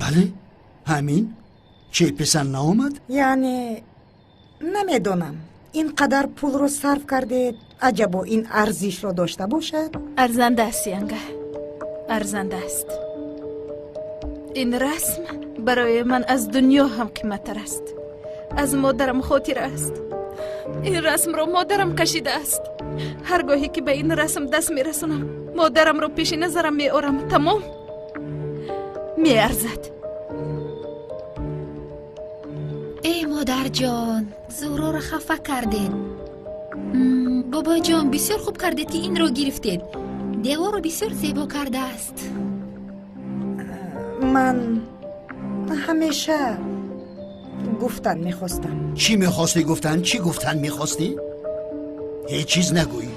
Бале, ҳамин. Чӣ, писанд наомад? Яъне намедонам. Ин қадар пулро сарф кардед, аҷабо ин арзишро дошта бошад? Арзанда аст, янга. Арзанда аст. Ин расм барои ман аз дунё ҳам қиматтар аст. Аз модарам хотир аст. Ин расмро модарам кашидааст. Ҳар гоҳе ки ба ин расм даст мерасонам, модарамро пеши назарам меорам. Тамом, меарзад. Эй модарҷон, Зуҳроро хафа кардед. Бобоҷон, бисёр хуб кардед ки инро гирифтед. Деворро бисёр зебо кардааст. Ман ҳамеша гуфтан мехостам. Чӣ мехостӣ гуфтан? Чӣ гуфтан мехостӣ? Ҳеҷ чиз нагӯй.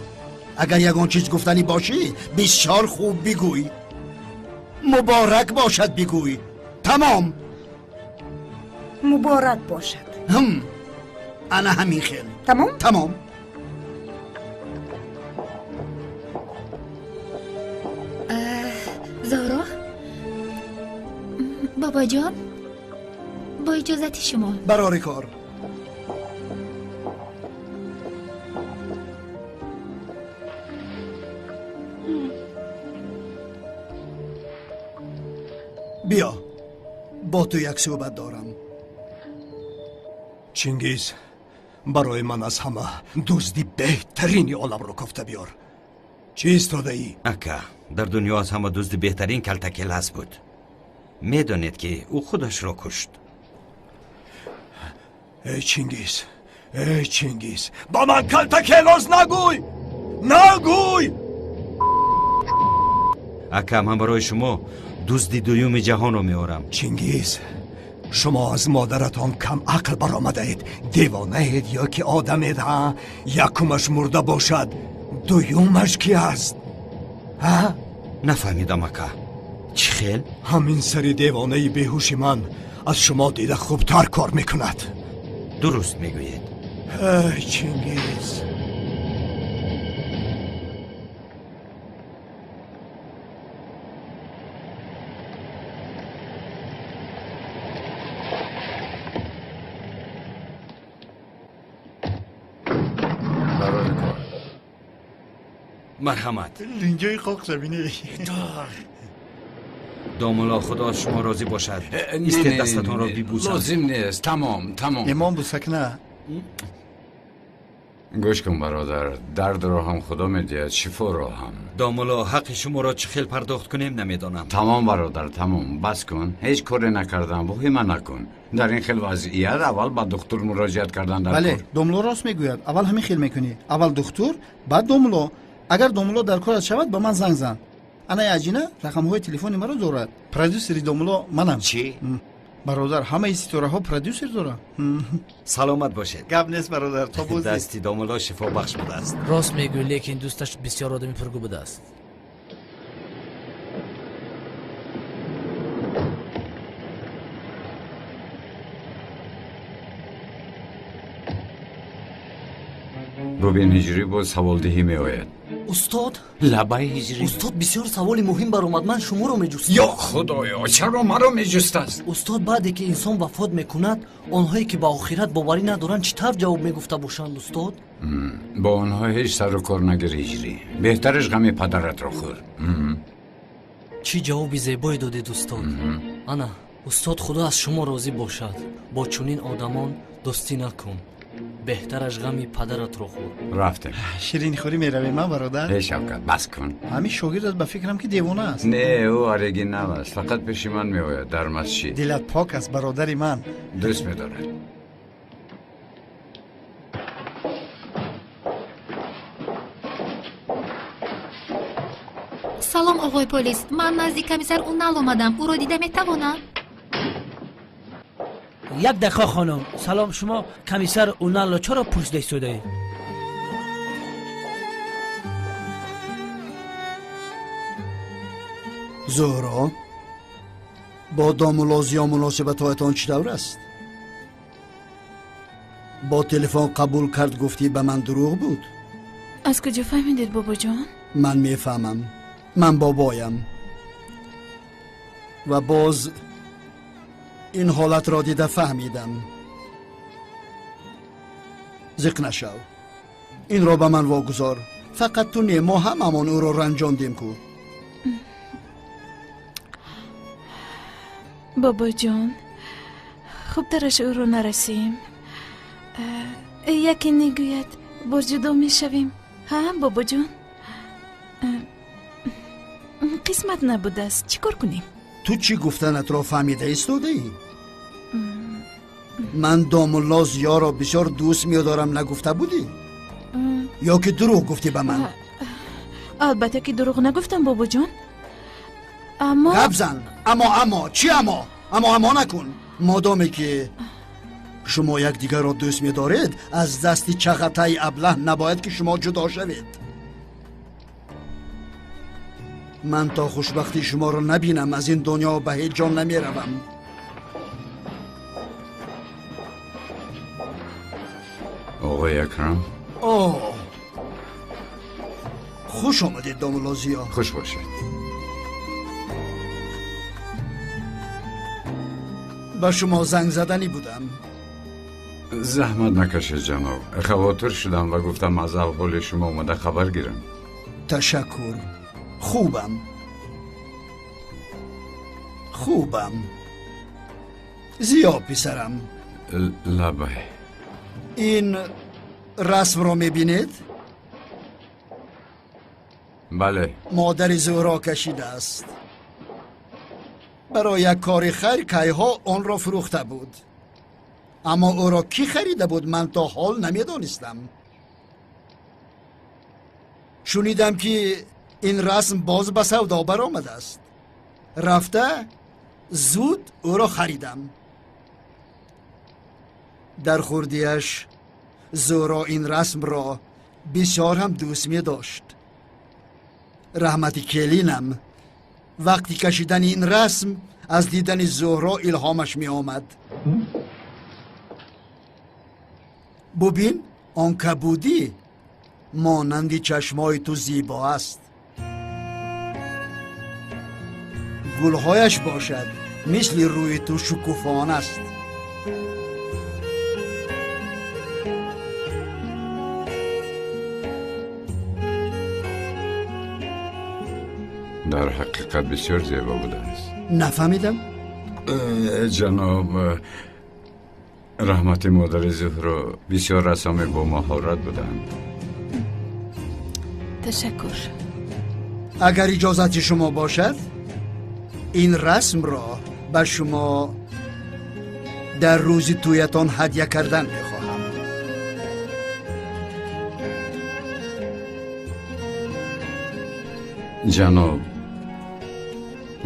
Агар ягон чиз гуфтанӣ бошӣ, бисёр хуб бигӯй. Муборак бошад бигӯй. Тамом. Муборак бошад. Ана ҳамин хел. Тамом? Тамом. Зоҳро, бобоҷон, бо иҷозати шумо. Барори кор. Биё, бо ту як суҳбат дорам. Чингиз, барои ман аз ҳама дузди беҳтарини оламро кофта биёр. Чӣ истодаӣ? Ака, дар дунё аз ҳама дузди беҳтарин Калтакелас буд. Медонед ки ӯ худашро кушт. Эй Чингиз, эй Чингиз, ба ман Калтакелос нагӯй! Нагӯй! Ака, ман барои шумо дузди дуюми ҷаҳонро меорам. Чингиз, шумо аз модаратон кам ақл баромадаед. Девонаед ё ки одамед, ҳа? Якумаш мурда бошад, дуюмаш ки аст? Ҳа? Нафаҳмидам, ака. Чӣ хел? Ҳамин сари девонаи беҳуши ман аз шумо дида хубтар кор мекунад. Дуруст мегӯед. Эй Чингиз. Марҳамат. Линҷои қоқ шабине. Домулло, худо аз шумо розӣ бошад. Истед, дастатонро бибӯсам. Лозим нест. Тамом, тамом. Имом бусакна. Гӯш кун, бародар, дардро ҳам худо медиҳад, шифоро ҳам. Домулло, ҳаққи шуморо чӣ хел пардохт кунем намедонам. Тамом, бародар, тамом. Бас кун. Ҳеҷ коре накардам, воҳима накун. Дар ин хел вазъият аввал ба духтур муроҷиат кардан дар Бале, кор. домулло рост мегӯяд. Аввал ҳамин хел мекунӣ. Аввал духтур, баъд домулло. Агар домулло дар корат шавад, ба ман занг зан. Анаи аҷина рақамҳои телефони маро дорад. Продюсери домулло манам. Чӣ? Бародар, ҳамаи ситораҳо продюсер доранд. Саломат бошед. Гап нест, бародар, то боз. Дасти домулло шифобахш будааст. Рост мегӯй, лекин дӯсташ бисёр одами пургӯ будааст. Бубин, ҳиҷрӣ боз саволдиҳӣ меояд. Устод? Лабаи ҳиҷрӣ. Устод, бисёр саволи муҳим баромад. Ман шуморо меҷустам. Ё худоё, чаро маро меҷустааст? Устод, баъде ки инсон вафот мекунад, онҳое ки ба охират боварӣ надоранд, чӣ тавр ҷавоб мегуфта бошанд, устод? Бо онҳо ҳеҷ сару кор нагир, ҳиҷрӣ. Беҳтараш ғами падаратро хӯр. Чӣ ҷавоби зебое додед, устод. Ана, устод, худо аз шумо розӣ бошад. Бо чунин одамон дӯстӣ накун. Беҳтараш ғами падаратро хӯр. Рафтем. Ширинихӯрӣ меравем, а, бародар? Эй Шавкат, бас кун. Ҳамин шогирдат ба фикрам ки девона аст. Не, ӯ оригинал аст. Фақат пеши ман меояд дар масҷид. Дилат пок аст, бародари ман. Дӯст медорад. Салом, оғои полис. Ман назди комиссар Унал омадам. Ӯро дида метавонам? Як дақиқа, хонум. Салом, шумо комиссар Уналро чаро пурсида истодаед? Зуҳро, бо домулло Зиё муносибатҳоятон чӣ тавр аст? Бо телефон қабул кард, гуфтӣ ба ман дурӯғ буд? Аз куҷо фаҳмидед, бобоҷон? Ман мефаҳмам. Ман бобоям. Ва боз ин ҳолатро дида фаҳмидам. Зиқ нашав. Инро ба ман вогузор. Фақат ту не, мо ҳамамон ӯро ранҷондем ку. Бобоҷон, хубтараш ӯро нарасем. Яке мегӯяд, боз ҷудо мешавем. Ҳа, бобоҷон? Қисмат набудааст, чӣ кор кунем? Ту чӣ гуфтанатро фаҳмида истодаӣ? Ман домулло Зиёро бисёр дӯст медорам нагуфта будӣ? Ё ки дурӯғ гуфтӣ ба ман? Албатта ки дурӯғ нагуфтам, бобоҷон. Аммо Гап зан. Аммо, аммо чӣ? Аммо, аммо, аммо накун. Модоме ки шумо якдигарро дӯст медоред, аз дасти Чағатаи аблаҳ набояд ки шумо ҷудо шавед. Ман то хушбахтии шуморо набинам, аз ин дунё ба ҳеҷ ҷо намеравам. Оғои Акрам. О, хуш омадед, домулло Зиё. Хуш бошед. Ба шумо занг заданӣ будам. Заҳмат накашед, ҷаноб. Хавотир шудам ва гуфтам, аз аҳволи шумо омада хабар гирам. Ташаккур, хубам, хубам. Зиё, писарам. Лабай. Ин расмро мебинед? Бале. Модари Зуҳро кашидааст. Барои як кори хайр кайҳо онро фурӯхта буд, аммо ӯро кӣ харида буд, ман то ҳол намедонистам. Шунидам, ки ин расм боз ба савдо баромадааст. Рафта зуд ӯро харидам. Дар хурдиаш Зуҳро ин расмро бисёр ҳам дӯст медошт. Раҳмати келинам вақти кашидани ин расм аз дидани Зуҳро илҳомаш меомад. Бубин, он кабудӣ монанди чашмои ту зебо аст, гулҳояш бошад, мисли рӯи ту шукуфон аст. Дар ҳақиқат бисёр зебо будааст. Нафаҳмидам. Ҷаноб, раҳмати модари Зуҳро бисёр рассоми бо маҳорат буданд. Ташаккур. Агар иҷозати шумо бошад, ин расмро ба шумо дар рӯзи тӯятон ҳадя кардан мехоҳам. Ҷаноб,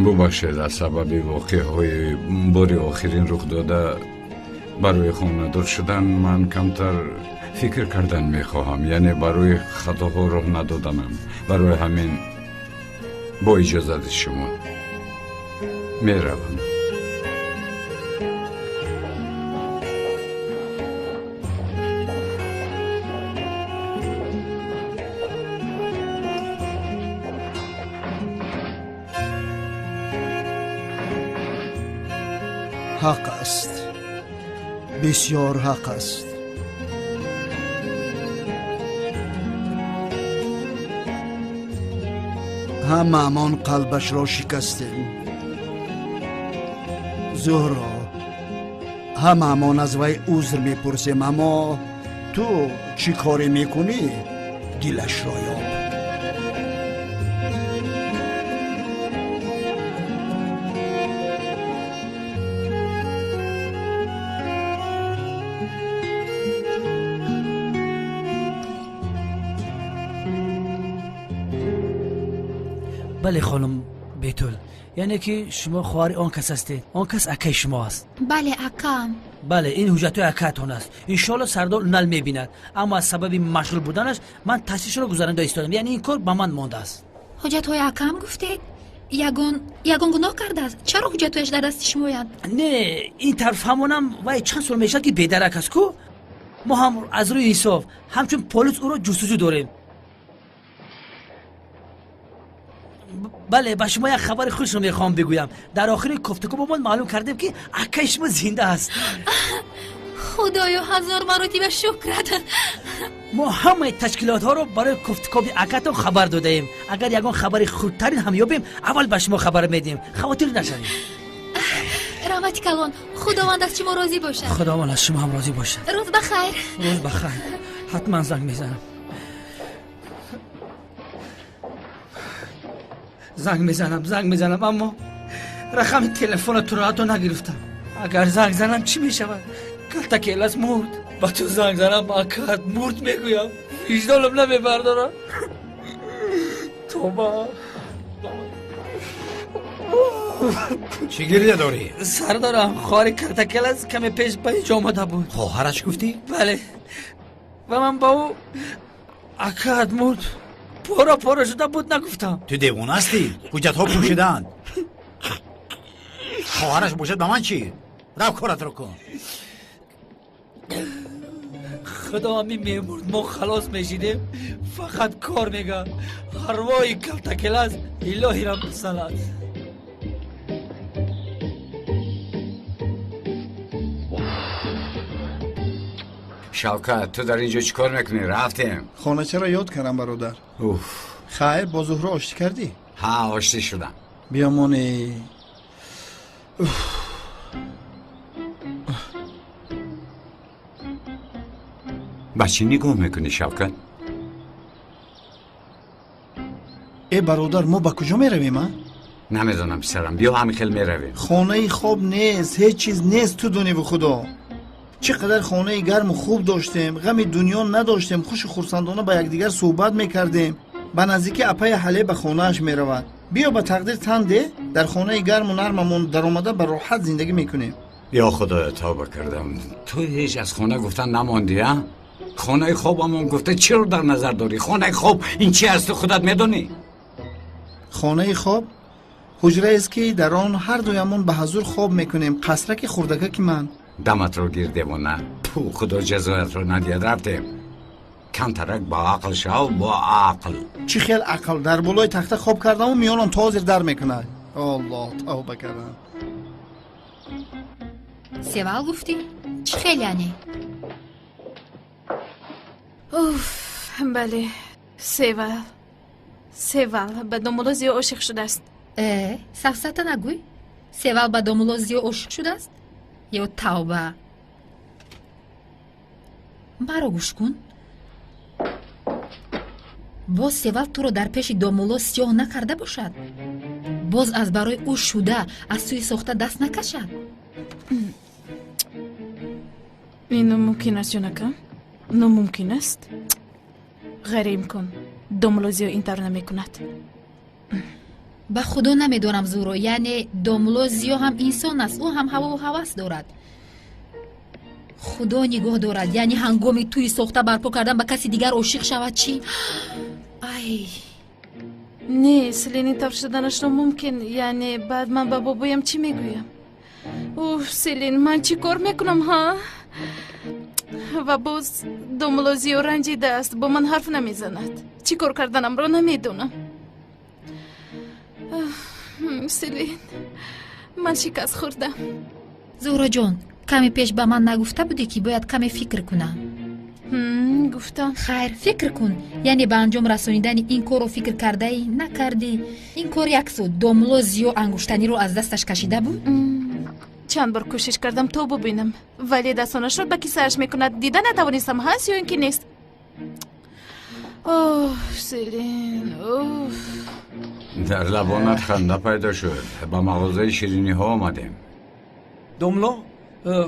бубахшед, аз сабаби воқеаҳои бори охирин рух дода барои хонадор шудан ман камтар фикр кардан мехоҳам, яъне барои хатоҳо роҳ надоданам. Барои ҳамин бо иҷозати шумо меравам. Ҳақ аст, бисёр ҳақ аст. Ҳамаамон қалбашро шикастем. Зуҳро, ҳамаамон аз вай узр мепурсем, аммо ту чӣ коре мекунӣ, дилашро ёб. Бале, хонум Бетул, яъне ки шумо хоҳари он кас ҳастед, он кас акаи шумо аст? Бале, акаам. Бале, ин ҳуҷҷатҳои акаатон аст. Иншоалло, сардор нал мебинад, аммо аз сабаби машғул буданаш ман таҳсилшро гузаронда истодам, яъне ин кор ба ман мондааст. Ҳуҷҷатҳои акаам гуфтед? Ягон гуноҳ кардааст? Чаро ҳуҷҷатҳояш дар дасти шумоянд? Не, ин тавр фаҳмонам, вай чанд сол мешавад, ки бедарак аст ку. Мо ҳам аз рӯи инсоф ҳамчун полис ӯро ҷустуҷӯ дорем. Бале, ба шумо як хабари хушро мехоҳам бигӯям. Дар охири кофтукобамон маълум кардем, ки акаи шумо зинда аст. Худоё, ҳазор маротиба шукрат. Мо ҳамаи ташкилотҳоро барои кофтукоби акатон хабар додаем. Агар ягон хабари хурдтарин ҳам ёбем, аввал ба шумо хабар медиҳем, хавотир нашавед. Раҳмати калон, Худованд аз шумо розӣ бошад. Худованд аз шумо ҳам розӣ бошад. Рӯз ба хайр. Рӯз ба хайр. Ҳатман занг мезанам, занг мезанам, занг мезанам, аммо рақами телефона туро ҳатто нагирифтам. Агар занг занам, чӣ мешавад? Калтакелас мурд. Ба ту занг занам, акат мурд мегӯям, виҷдонам намебардорам. Тоба. Чӣ гиря дорӣ? Сардорам, хоҳари калтакелас каме пеш ба инҷо омада буд. Хоҳараш гуфтӣ? Бале, ва ман ба ӯ акаат мурд, пора пора шуда буд нагуфтам. Ту девона ҳастӣ? Ҳуҷҷатҳо пӯшидаанд. Хоҳараш бошад, ба ман чӣ? Рав, коратро кун. Худо, ҳамин мемурд, мо халос мешидем. Фақат кор мега. Ҳарвои калтакелас илоҳирам бисалад. Шавкат, ту дар инҷо чӣ кор мекунӣ? Рафтем. Хоначаро ёд кардам, бародар. Уф. Хайр, бо Зуҳро оштӣ кардӣ? Ҳа, оштӣ шудам. Биёмоне. Ба чӣ нигоҳ мекунӣ, Шавкат? Э, бародар, мо ба куҷо меравем, а? Намедонам, писарам, биё ҳамин хел меравем. Хонаи хоб нест, ҳеҷ чиз нест, ту дониву худо. Чӣ қадар хонаи гарму хуб доштем, ғами дунё надоштем, хушу хурсандона ба якдигар суҳбат мекардем. Ба наздики апаи ҳале ба хонааш меравад. Биё, ба тақдир тан де, дар хонаи гарму нармамон даромада ба роҳат зиндагӣ мекунем. Ё худоё, тавба кардам. Ту ҳеҷ аз хона гуфтан намондӣ, а? Хонаи хобамон гуфта чиро дар назар дорӣ? Хонаи хоб ин чи аст, ту худат медонӣ? Хонаи хоб ҳуҷраест, ки дар он ҳар дуямон ба ҳазур хоб мекунем, қасраки хурдакаки ман. Даматро гир, девона. Пу, худо ҷазоятро надиҳад. Рафтем. Камтарак бо ақл шав, бо ақл. Чӣ хел ақл? Дар болои тахта хоб кардаму миёнам то ҳозир дар мекунад. Аллоҳ, тавба кардам. Севал гуфтӣ? Чӣ хел яъне? Уф, бале, Севал. Севал ба домулло Зиё ошиқ шудааст. Э, сафсата нагӯй. Севал ба домулло Зиё ошиқ шудааст? Ё тавба! Маро гӯш кун. Боз Севал туро дар пеши домулло сиёҳ накарда бошад? Боз аз барои ӯ шуда аз сӯи сохта даст накашад? Ин номумкин аст, ҷонакам, номумкин аст, ғайриимкон. Домулло Зиё ин тавр намекунад. Ба худо, намедонам, Зуро. Яъне домулло Зиё ҳам инсон аст, ӯ ҳам ҳавову ҳавас дорад. Худо нигоҳ дорад, яъне ҳангоми тӯи сохта барпо кардан ба каси дигар ошиқ шавад чӣ? Ай. Не, Селин, ин тавр шуданаш номумкин. Яъне баъд ман ба бобоям чӣ мегӯям? Уф, Селин, ман чӣ кор мекунам, ҳа? Ва боз домулло Зиё ранҷидааст, бо ман ҳарф намезанад. Чӣ кор карданамро намедонам. Селин, ман шикаст хӯрдам. Зуҳроҷон, каме пеш ба ман нагуфта будӣ, ки бояд каме фикр кунам? Гуфтам. Хайр, фикр кун. Яъне ба анҷом расонидани ин корро фикр кардаӣ, накардӣ? Ин кор як су, домулло Зиё ангуштаниро аз дасташ кашида буд? Чанд бор кӯшиш кардам, то бубинам, вале дастонашро ба кисааш мекунад. Дида натавонистам, ҳаст ё ин ки нест. Оҳ, Селин, уф. Дар лабонат ханда пайдо шуд. Ба мағозаи шириниҳо омадем. Домло,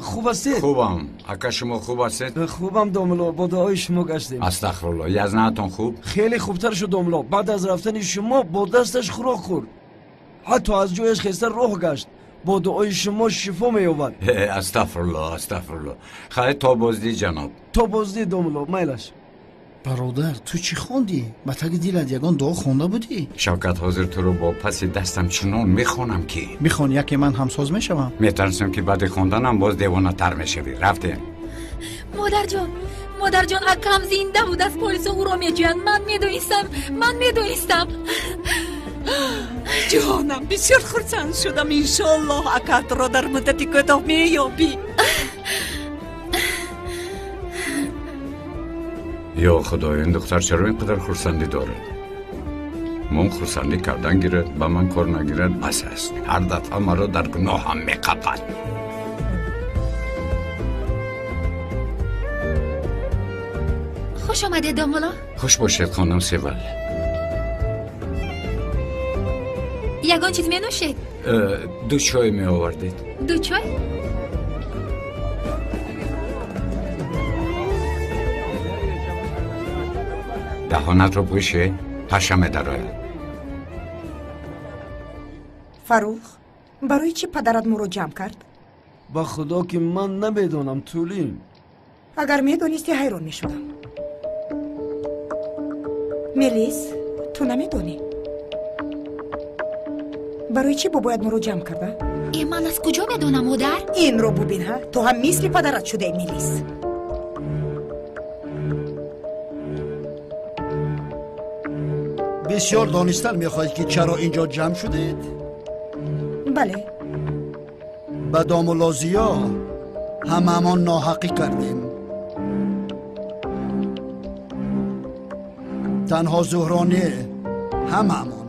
хуб ҳастед? Хубам, ака, шумо хуб ҳастед? Хубам, домло, бо дуои шумо гаштем. Астағфирулло. Язнаатон хуб? Хеле хубтар шуд, домло. Баъд аз рафтани шумо бо дасташ хӯрок хӯрд, ҳатто аз ҷояш хеста роҳ гашт. Бо дуои шумо шифо меёбад. Астағфирулло, астағфирулло. Хайр, то боздид, ҷаноб. То боздид, домло, майлаш. Бародар, ту чӣ хондӣ? Ба таги дилат ягон дуо хонда будӣ? Шавкат, ҳозир туро бо паси дастам чунон мехонам, ки Бихон, яке ман ҳамсоз мешавам. Метарсам, ки баъди хонданам боз девонатар мешавӣ. Рафтем. Модарҷон, модарҷон, акам зинда будааст, полисо ӯро меҷӯянд. Ман медонистам, ман медонистам. Ҷонам, бисёр хурсанд шудам. Иншоаллоҳ, акаатро дар муддати кӯтоҳ меёбӣ. Ё худо, ин духтар чаро ин қадар хурсандӣ дорад? Мон хурсандӣ кардан гирад, ба ман кор нагирад, бас аст. Ҳар дафъа маро дар гуноҳам меқапад. Хуш омадед, домулло. Хуш бошед, хонум Севал. Ягон чиз менӯшед? Ду чой меовардед. Ду чой. Даҳонатро пӯше, паша медарояд. Фаррух. Барои чӣ падарат моро ҷамъ кард? Ба худо ки ман намедонам, Тулин. Агар медонисти, ҳайрон мешудам. Мелис, ту намедонӣ? Барои чӣ бобоят моро ҷамъ карда? Э, ман аз куҷо медонам, модар? Инро бубин, ҳа? Ту ҳам мисли падарат шудаи, Мелис. Бисёр донистан мехоҳед, ки чаро ин ҷо ҷамъ шудед? Бале. Ба домулло Зиё ҳамаамон ноҳақӣ кардем. Танҳо Зуҳро не, ҳамаамон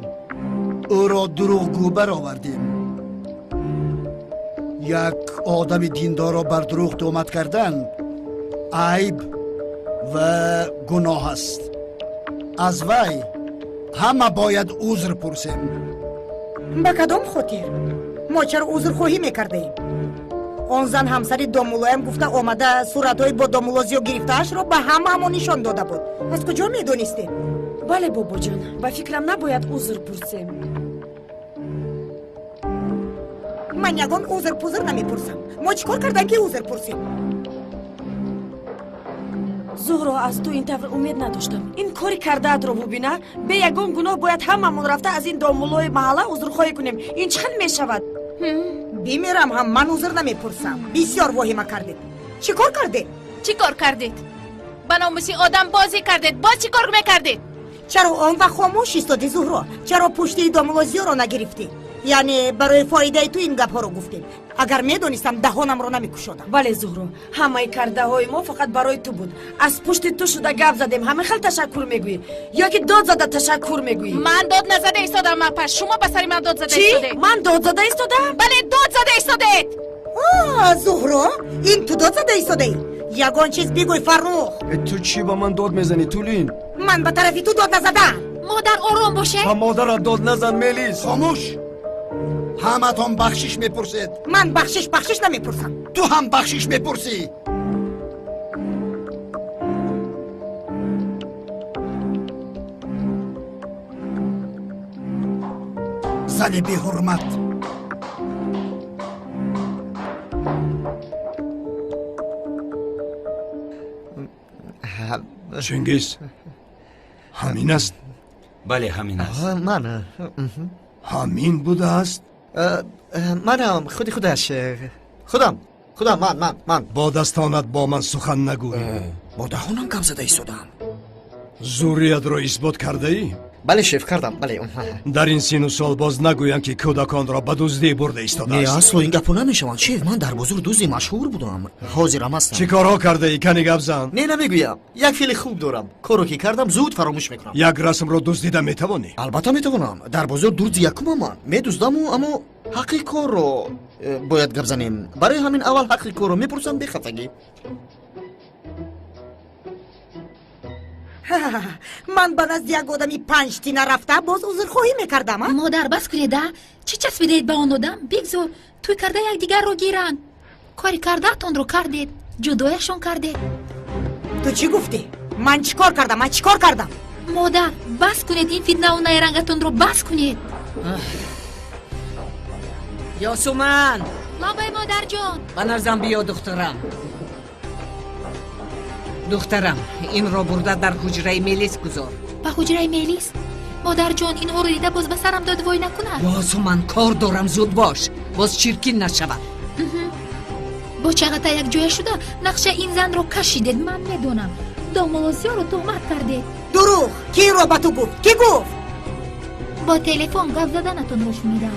ӯро дурӯғгӯ баровардем. Як одами диндорро бар дурӯғ туҳмат кардан айб ва гуноҳ аст. Аз вай ҳама бояд узр пурсем. Ба кадом хотир? Мо чаро узрхоҳӣ мекардаем? Он зан ҳамсари домуллоям гуфта омада, суратҳои бо домулло Зиё гирифтаашро ба ҳамаамон нишон дода буд. Аз куҷо медонистем? Бале, бобоҷон, ба фикрам, набояд узр пурсем. Ман ягон узр пузр намепурсам. Мо чӣ кор кардам, ки узр пурсем? Зуҳро, аз ту ин тавр умед надоштам. Ин кори кардаатро бубина. Бе ягон гуноҳ бояд ҳамамон рафта аз ин домуллои маҳалла узрхоҳӣ кунем. Ин чӣ хел мешавад? Бимирам ҳам ман узр намепурсам. Бисёр воҳима кардед. Чӣ кор кардед? Чӣ кор кардед? Ба номуси одам бозӣ кардед. Боз чӣ кор мекардед? Чаро он вақт хомӯш истоди, Зуҳро? Чаро пушти домулло Зиёро нагирифтӣ? Яъне барои фоидаи ту ин гапҳоро гуфтем. Агар медонистам, даҳонамро намекушодам. Бале, Зуҳро, ҳамаи кардаҳои мо фақат барои ту буд. Аз пушти ту шуда гап задем. Ҳамин хел ташаккур мегӯӣ ё ки дод зада ташаккур мегӯӣ? Ман дод назада истодам, апа. Шумо ба сари ман дод зада Чӣ? истодед. Ман дод зада истодам? Бале, дод зада истодед. Зуҳро, ин ту дод зада истодаӣ? Ягон чиз бигӯй, Фаррух. Ту чӣ ба ман дод мезанӣ, Тулин? Ман ба тарафи ту дод назадам. Модар, ором бошед. Ба модарат дод назан, Мелис. Хомӯш! Ҳаматон бахшиш мепурсед. Ман бахшиш бахшиш намепурсам. Ту ҳам бахшиш мепурсӣ. Зани беҳурмат. Чингиз, ҳамин аст? Бале, ҳамин аст. Ман ҳамин будааст? Манам, худи худаш, худам, худам, ман, ман, ман. Бо дастонат бо ман сухан нагӯй. Бо даҳонам гап зада истодам. Зурриятро исбот кардаӣ? Бале, шеф, кардам, бале. Дар ин сину сол боз нагӯянд, ки кӯдаконро ба дуздӣ бурда Не, истодааст. Асло ин гапҳо намешаванд, шеф. Ман дар бозор дузди машҳур будам, ҳозирам ҳастам. Чӣ корҳо кардаӣ? Кани гап зан. Не, намегӯям. Як феъли хуб дорам: корро ки кардам, зуд фаромӯш мекунам. Як расмро дуздида метавонӣ? Албатта метавонам. Дар бозор дузди якумам ман. Медуздаму, аммо ҳаққи корро бояд гап занем. Барои ҳамин аввал ҳаққи корро мепурсам, бехафагӣ. Ман ба назди як одами панҷтина рафта, боз узрхоҳӣ мекардам, а? Модар, бас кунед, а? Чӣ часпидаед ба он одам? Бигзор тӯй карда якдигарро гиранд. Кори кардаатонро кардед, ҷудояшон кардед. Ту чӣ гуфтӣ? Ман чӣ кор кардам? Ман чӣ кор кардам? Модар, бас кунед, ин фитнаву найрангатонро бас кунед. Ёсуман! Лабай, модарҷон. Ба наздам биё, духтарам. Духтарам, инро бурда дар ҳуҷраи Мелис гузор. Ба ҳуҷраи Мелис? Модарҷон, инҳоро дида боз ба сарам додвой накунад. Ёсуман, кор дорам, зуд бош, боз чиркин нашавад. Бо Чағата якҷоя шуда нақша ин занро кашидед, ман медонам. Домулло Зиёро туҳмат кардед. Дурӯғ! Ки инро ба ту гуфт? Кӣ гуфт? Бо телефон гап заданатонро шунидам.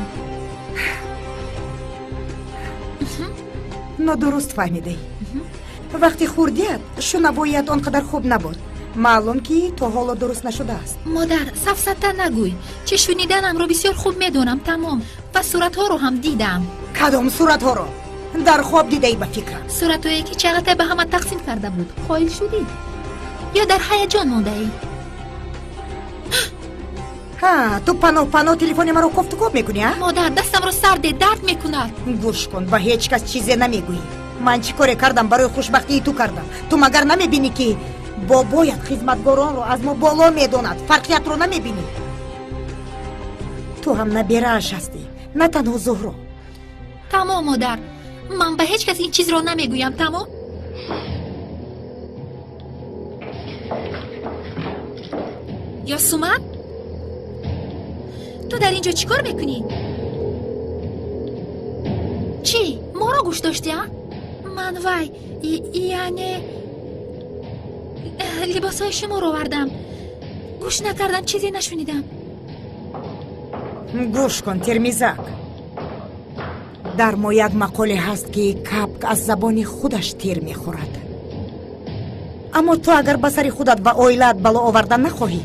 Нодуруст фаҳмидаӣ. Вақти хурдият шунавоият он қадар хуб набуд. Маълум, ки то ҳоло дуруст нашудааст. Модар, сафсата нагӯй. Чӣ шуниданамро бисёр хуб медонам, тамом. Ва суратҳоро ҳам дидам. Кадом суратҳоро? Дар хоб дидаӣ, ба фикрам. Суратҳое, ки Чағатай ба ҳама тақсим карда буд. Қоил шудӣ ё дар ҳаяҷон мондаӣ? Ҳа, ту паноҳ паноҳ телефони маро кофтукоб мекунӣ, а? Модар, дастамро сарде, дард мекунад. Гӯш кун, ба ҳеҷ кас чизе намегӯӣ. Ман чӣ коре кардам, барои хушбахтии ту кардам. Ту магар намебинӣ, ки бобоят хизматгоронро аз мо боло медонад? Фарқиятро намебинӣ? Ту ҳам наберааш ҳастӣ, на танҳо Зуҳро. Тамом, модар. Ман ба ҳеҷ кас ин чизро намегӯям, тамом? Ёсуман? Ту дар ин ҷо чӣ кор мекунӣ? Чӣ? Моро гӯш доштӣ, а? Ман вай, яъне либосҳои шуморо овардам. Гӯш накардам, чизе нашунидам. Гӯш кун, Термизак. Дар мо як мақоле ҳаст, ки капк аз забони худаш тир мехӯрад. Аммо ту агар ба сари худат ва оилаат бало овардан нахоҳӣ,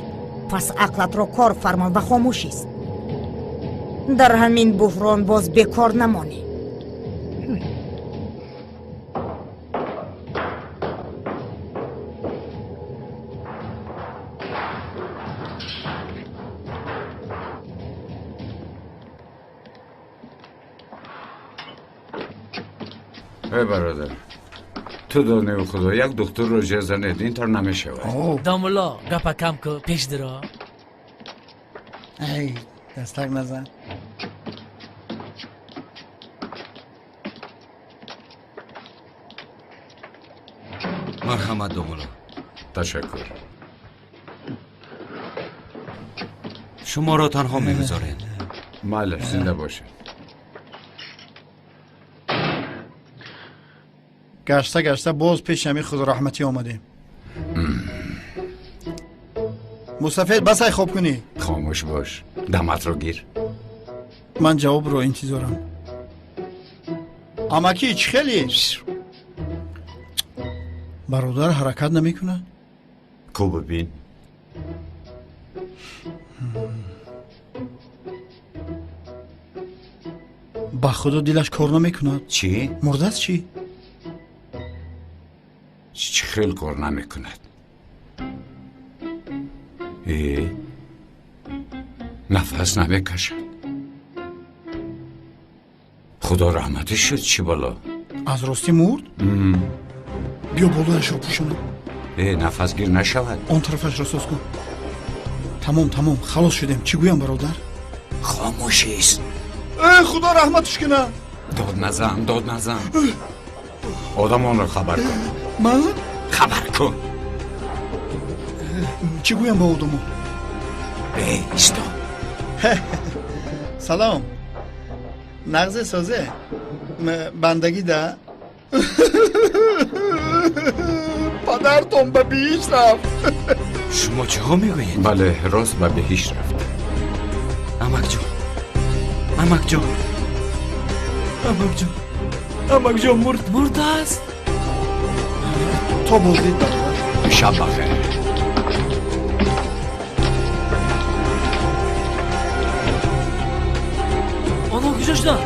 пас ақлатро кор фармон ва хомӯш ист. Дар ҳамин буҳрон боз бекор намонӣ. Эй бародар, ту донию худо як духтурро ҷер занед, ин тор намешавад. Домулло, гапа кам ку, пеш диро. Эй, дастак назан. Марҳамат, домулло. Ташаккур. Шуморо танҳо мегузорем. Мале, зинда бошед. Гашта гашта боз пеши ҳамин худораҳматӣ омадем. Мустафед, басай хоб кунӣ. Хомӯш бош, даматро гир. Ман ҷавобро интизорам. Амакӣ, чӣ хеле? Бародар ҳаракат намекунад? Ку бибин. Ба худо дилаш кор намекунад. Чӣ? Мурдааст чӣ? Чӣ хел кор намекунад? Э, нафас намекашад. Худо раҳматӣ шуд, чӣ бало? Аз ростӣ мурд? Биё болояшро пӯшонам. Э, нафасгир нашавад. Он тарафашро соз кун. Тамом, тамом, халос шудем. Чӣ гӯям, бародар? Хомӯшист. Э, худо раҳматш кунад. Дод назан, дод назан. Одамонро хабар кун. Ман? Хабар кун. Чӣ гӯям ба одамон? Э, исто. Салом. Нағзе созе? Бандагӣ да? Падартон ба биҳишт рафт. Шумо чиҳо мегӯед? Бале, рост ба биҳишт рафт. Амакҷон, амакҷон, амакҷон, амакҷон мурд, мурдааст. То боздид, бародар. Шаб бахайр. Онҳо куҷо шуданд?